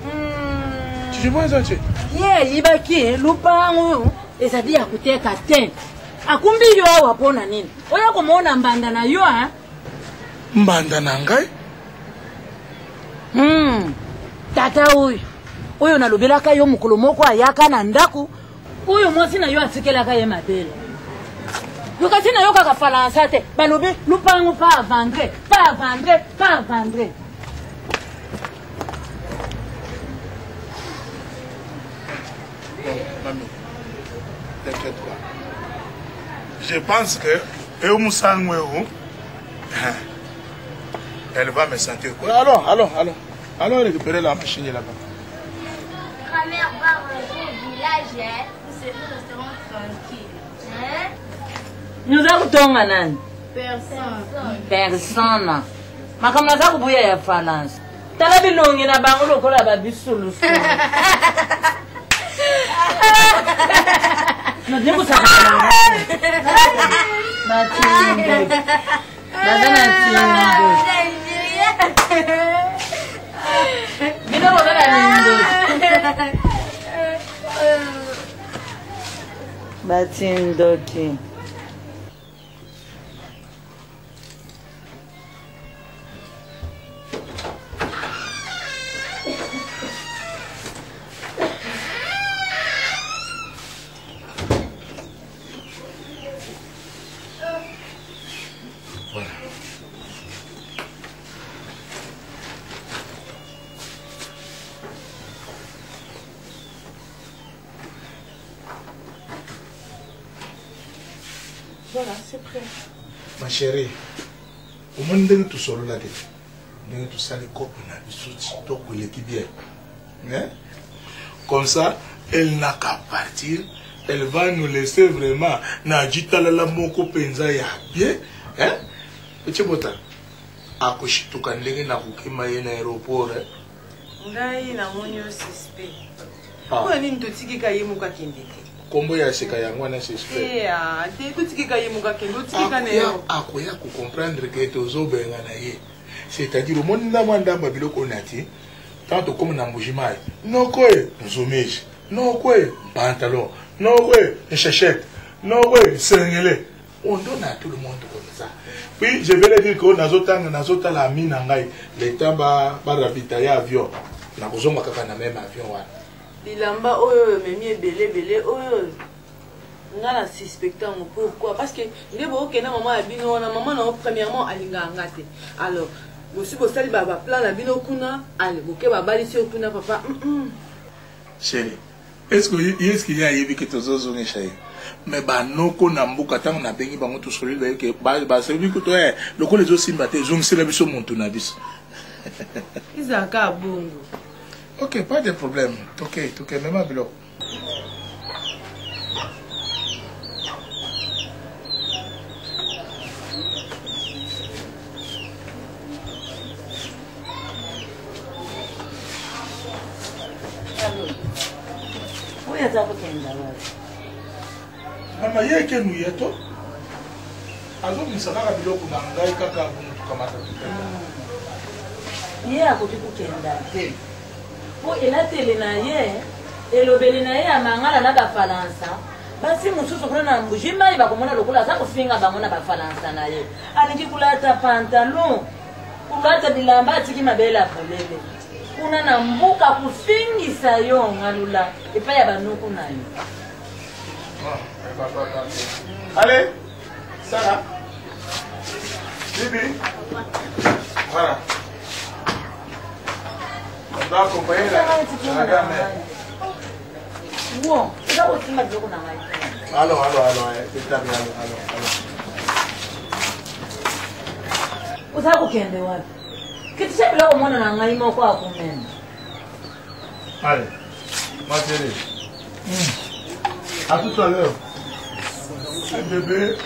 Tshidimweza tshi. Ye ayibaki lupango ezali ya koteka te. Akumbi yo awa mpo na nini? Oya komona mbanda na yo hein? Mbanda na ngai? Tata oyo oyo nalobelaka yo mokolo moko ayaka na ndako oyo mwasi na yo atikelaka ye mabele yokasi na yo kaka falansa te balobi lupango pa avendre pa avendre pa avendre. Bon, mamie, t'inquiète pas. Je pense que eu musango eu, elle va me sentir quoi. Allons, allons, allons. Allons récupérer la machine là-bas. Grand-mère va rentrer au village, hein. Nous resterons tranquilles. Hein? Nous avons tonga nani? Personne. Personne. Makambo naza kobuya ya falanse. Tala bilongi na bango lokola ba bisulusulu. Batimbo. Baza na timbo. Bino boza na lindo. Batindoki. Voilà, c'est prêt. Ma chérie, omoni ndenge tosololaki te ndenge tosali kope na biso kitoko eleki bien. Hein? Comme ça, elle n'a qu'à partir. Elle va nous laisser vraiment na jitalala moko penza ya bien. Hein? Echebota. Akoshituka ndenge na kokima ye na aéroport. Hein? Ngai namoni yo suspect. Ah. Mpo na nini totiki ka ye moko akende te? Kombo ya sika yango wana suspect. Eh, ah, te totiki ka ye moko akende, otiki ka na yo. Akoya kocomprendre ke tozobenga na ye. C'est-à-dire omoni ndambo ndambo ya biloko oyo nati ntango tokomi na Mbuji-Mayi, noko e nzumeji, noko e pantalon, noko e nsheshete, noko e sengele. On donne à tout le monde comme ça. Puis je vais leur dire que nazotanga nazotala ami na ngai le temps ba ba ravitailler avion. Nakozonga kaka na même avion wana. Bilamba oyo omemi ebele ebele oyo nga na suspecte yango pourquoi? Parce que nde bookenda mama ya bino wana mama na yo premièrement alingaka nga te. Alors bosi bosali ba ba plan na bino kuna ale boke babalisi yo kuna papa. Chérie, est-ce que est-ce qu'il y a yebi que tozozongisa ye? Mais banoko na mboka ntango nabengi bango tosololi bayebi ke basebi kutu eh, lokola ezosimba te ezongisela biso motu na biso. Ezalaka bongo. Ok, pas de problème. Toke, toke, mema biloko. Oyo aza kokenda wapi? Mama ye ekenu ye to azobimisa kaka biloko na ngai kaka bomutukamata tukenda. Ye akoki kokenda te mpo elateli na ye elobeli na ye ya mangala na bafalansa basi mosusu kuna na mbuji mai bakomona lokola aza kofinga bango na bafalansa na ye alingi kolata pantalon kolata bilamba atiki mabele ya polele kuna na mboka kofingisa yo ngalula epai ya banoko na yo. Allez, Sarah. Bibi. Voilà. On doit accompagner la grand-mère. Wo, eza kosimba biloko na ngai. Allons, allons, allons, étape, allons, allons, allons. Oza kokende wapi? Kitisa biloko mwana na ngai moko akomema. Allez, ma chérie. À tout à l'heure. Bébé.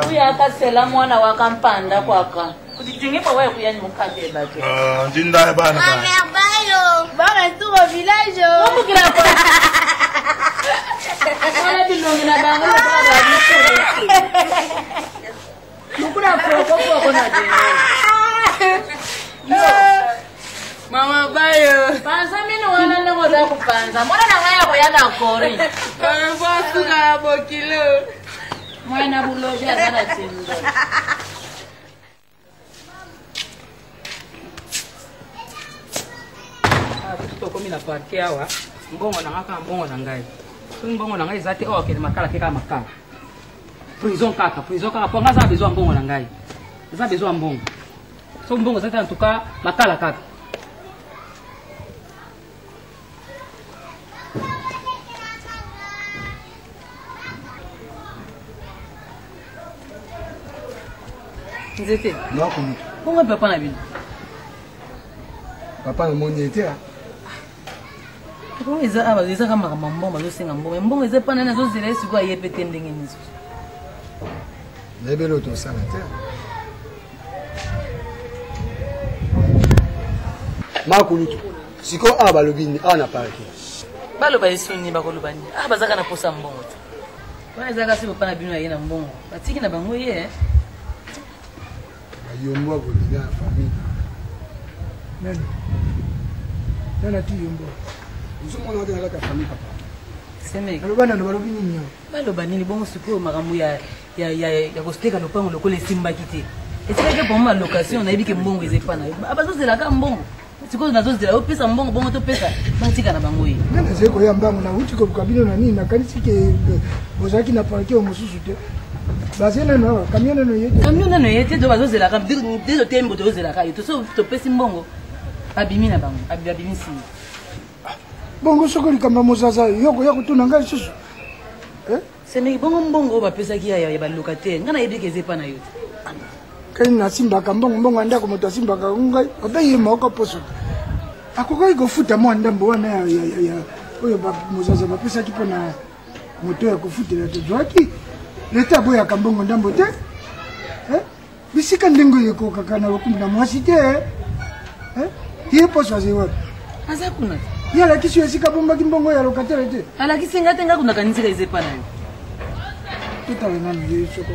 Uyakasela mwana wakampanda kwaka. Kuti tinge pa waye kuyani mukate bato. Ah, ndi ndaya bana ba. Mère Bayo, bon retour au village. Wambukira kwa. Mwana bilongi na bango lokola ba biso. Mukula foko foko na Mama Bayo. Panza mino wana ndongo za kupanza. Mwana na ngaya koya na kori. Mama suka ya bokilo. Mwana bulobi aza na tindo. Biso tokomi na parke awa, mbongo na nga kaka mbongo na ngai. Soki mbongo na ngai eza te, oyo akende makala te, kaka makala, prison kaka prison kaka, mpo nga aza na besoin ya mbongo na ngai, eza besoin ya mbongo. Soki mbongo eza te, en tout cas makala kaka. Nzete. Nakoluka. Bongo papa na bino. Papa namoni ye te. Bongo eza awa eza kaka makambo ya mbongo bazosenga mbongo. Mbongo eza epa nani azozela ye sikoyo aye pe te ndenge nini susu. Nayebi eloko tosala te. Makulutu. Sikoyo awa balobi nini awa na parke? Baloba esoni bakoloba nini? Ah bazaka na posa mbongo te. Wana eza kasi papa na bino aye na mbongo. Batiki na bango ye. Eh? Bayombo akolinga ya famille. Nani? Nani ati yombo? Ozomona wate na kati ya famille papa. Semeki. Baloba nano balobi nini yo? Baloba nini bongo sikoyo makambo ya ya ya ya koteka lopango lokola esimbaki te. Etikaki mpo ma location nayebi ke mbongo eza epa na yo. Bazozelaka mbongo. Sikoyo nazozela opesa mbongo bongo topesa batika na bango ye. Nga nazali koya mbango, nauti koluka bino na nini, nakanisi ke bozalaki na parke oyo mosusu te. Bazali nano awa, camion nano eye te. Camion nano eye te, do bazozelaka nde totembo tozozelaka yo. Toso topesi mbongo babimi na bango, babimisi. Bongo soki likambo ya mozaza yo koya kotuna ngai lisusu? Semeki bongo mbongo oyo bapesaki ya ya balocataire, ngai nayebi ke eza epa na yo te. Kai nasimbaka mbongo mbongo ya ndako moto asimbaka ngai obe ye moko poso te akokaki kofuta mwa ndambo wana ya, ya, ya, ya oyo mozaza bapesaki mpo na moto ya kofutela tozwaki leta aboyaka mbongo ndambo te eh? Bisika ndenge oyo ekokaka na lokumu na mwasi te eh? Ye poso azali wapi? Aza kuna te. Ye alakisi yo esika abombaki mbongo ya locataire te? Alakisi nga te, nga kuna kanisaka eza epa na yo. Totala nanu ye soko.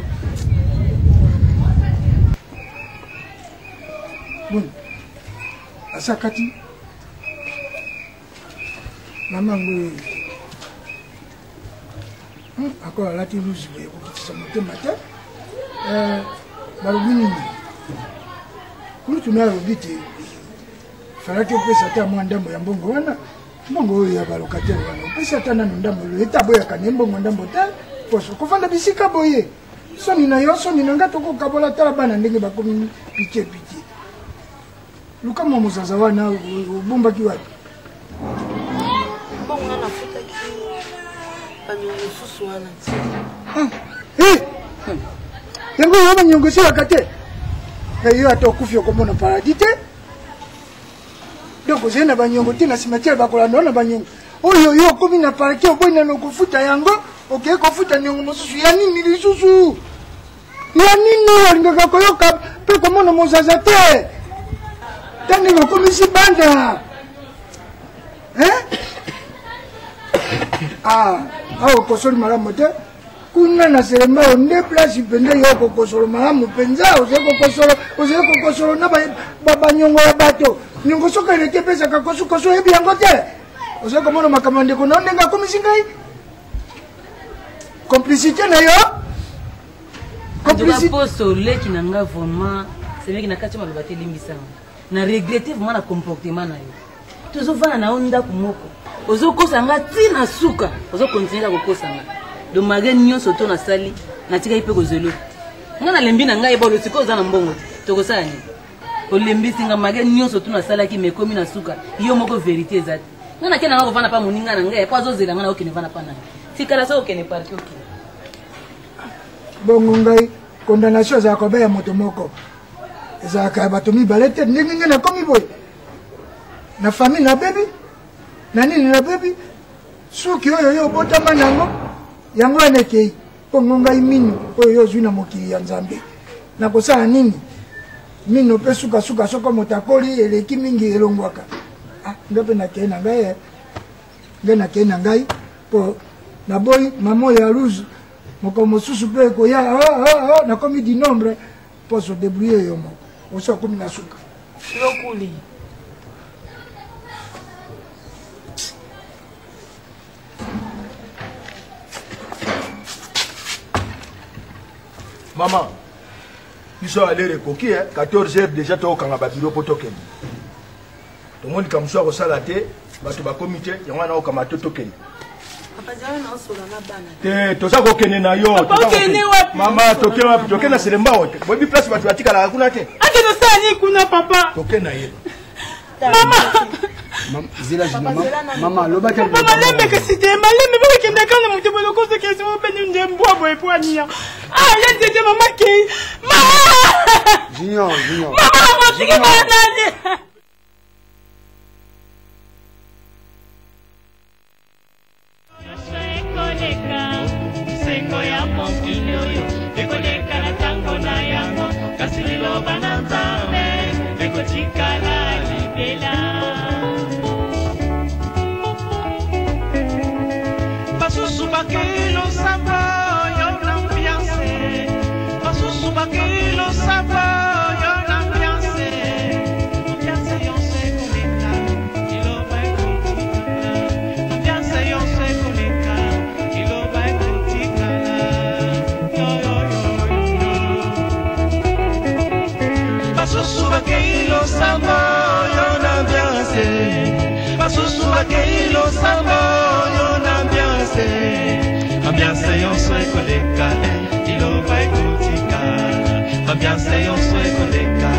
Bon, asakati mama yango oyo akola alati luzi boye kokitisa motema te. Balobi nini? Kulutu na alobi te falaki opesa ata mwa ndambo ya mbongo wana, mbongo oyo ya balocataire wana opesi ata nano ndambo oyo ete aboyaka ne mbongo ndambo te. Poso kofanda bisika boye, soni na yo soni na nga tokokabola. Tala bana ndenge bakomi pitie pitie. Luka mwa mozaza wana obombaki wapi? Mbongo nga nafutaki baniongo mosusu wana ti. Eh! Yango oyo baniongo esilaka te. Mais yo ata okufi okomona paradis te. Donc ozali na baniongo te na cimetière bakolanda yo na baniongo. Oyo yo okomi na parquet oboyi nano kofuta yango, okei kofuta niongo mosusu ya nini lisusu? Ya nini olingaka koyoka mpe komona mozaza te? Ta ndenge okomisi banda. Ah, awa okosoli malamu te. Kuna na Selembao nde place mpenza yo okokosolo malamu mpenza. Ozali kokosolo, ozali kokosolo na banyongo ya bato. Nyongo soki eleki epesaka kosukosu, oyebi yango te. Ozali komona makambo ya ndeko na yo ndenge akomisi ngai. Complicité na yo. Complicité. Poso leki na nga vraiment, semeki na kati maloba te, limbisa nga. Na regrette vraiment na comportement na yo. Tozovanda na yo ndako moko, ozokosa nga ti na suka, ozokontinue kaka kokosa nga. Donc malgré nyonso to nasali, natikaki mpe kozelo. Nga nalembi na ngai bolo sikoyo oza na mbongo te, tokosala nini? Olembisi nga malgré nyonso to nasalaki, mais ekomi na suka, yo moko vérité eza te. Nga nakende nga kovanda pa moninga na ngai, po azozela nga na okende vanda pa na ngai. Tikala soki okende parki okende. Bongo ngai condamnation ezalaka kobe ya moto moko, ezalaka ya bato mibale te. Ndenge ngai nakomi boye na famille nabebi na nini nabebi, suki oyo yo obotama nango yango wana ekei. Mpongo ngai mino oyo yo ozwi na mokili ya Nzambe, nakosala nini? Mino mpe sukasuka soko moto akoli eleki mingi elongwaka. Ah, ngai mpe nakei na ngai, eh. Ngai nakei na ngai mpo naboyi mama oyo ya rouge mokolo mosusu mpe ekoya ah, ah, ah, nakomi du nombre mpo se débrouiller yo moko osi okomi na suka. Lokuli. Mama, biso alere ekoki 14 heures déjà tokokanga babiro mpo tokende. Tomoni likambo mosusu ya kosala te, bato bakomi te, yango wana okama to tokende. Te, toza kokende na yo. Mama, toke wapi? Toke na Selembao te. Boyebi place bato batikalaka kuna te. Akende osala nini kuna papa? Toke na ye. Mama! Zela mama aloba te. Papa malembe kasi te, malembe bakende kaka na moto boye lokoso kesi obeni nde mbwa boye po ania. Ah, ya nzete mama kei. Mama! Junior, Junior. Mama, matiki banani. Sengo ya mokili oyo ekoleka na ntango na yango, kasi liloba na Nzambe ekotikala libela. Basusu bakei losambo yo na ambiance, basusu bakei losambo yo na ambiance. Ambiance yonso ekoleka, liloba ekotikala. Ambiance yonso ekoleka, liloba ekotikala. Yo, yo, yo, yo, yo. Basusu bakei losambo yo na ambiance, basusu bakei losambo yo na ambiance. Ambiance yonso ekoleka, liloba ekotikala. Ambiance yonso ekoleka,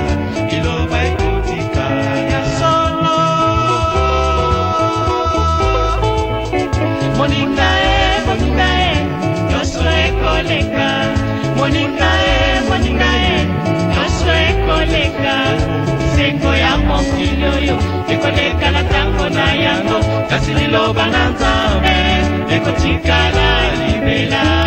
liloba ekotikala. Ya solo, moninga e, moninga e, nyonso ekoleka. Moninga e, moninga e, nyonso ekoleka. Sengo ya mokili oyo ekoleka na ntango na yango, kasi liloba na Nzambe ekotikala libela.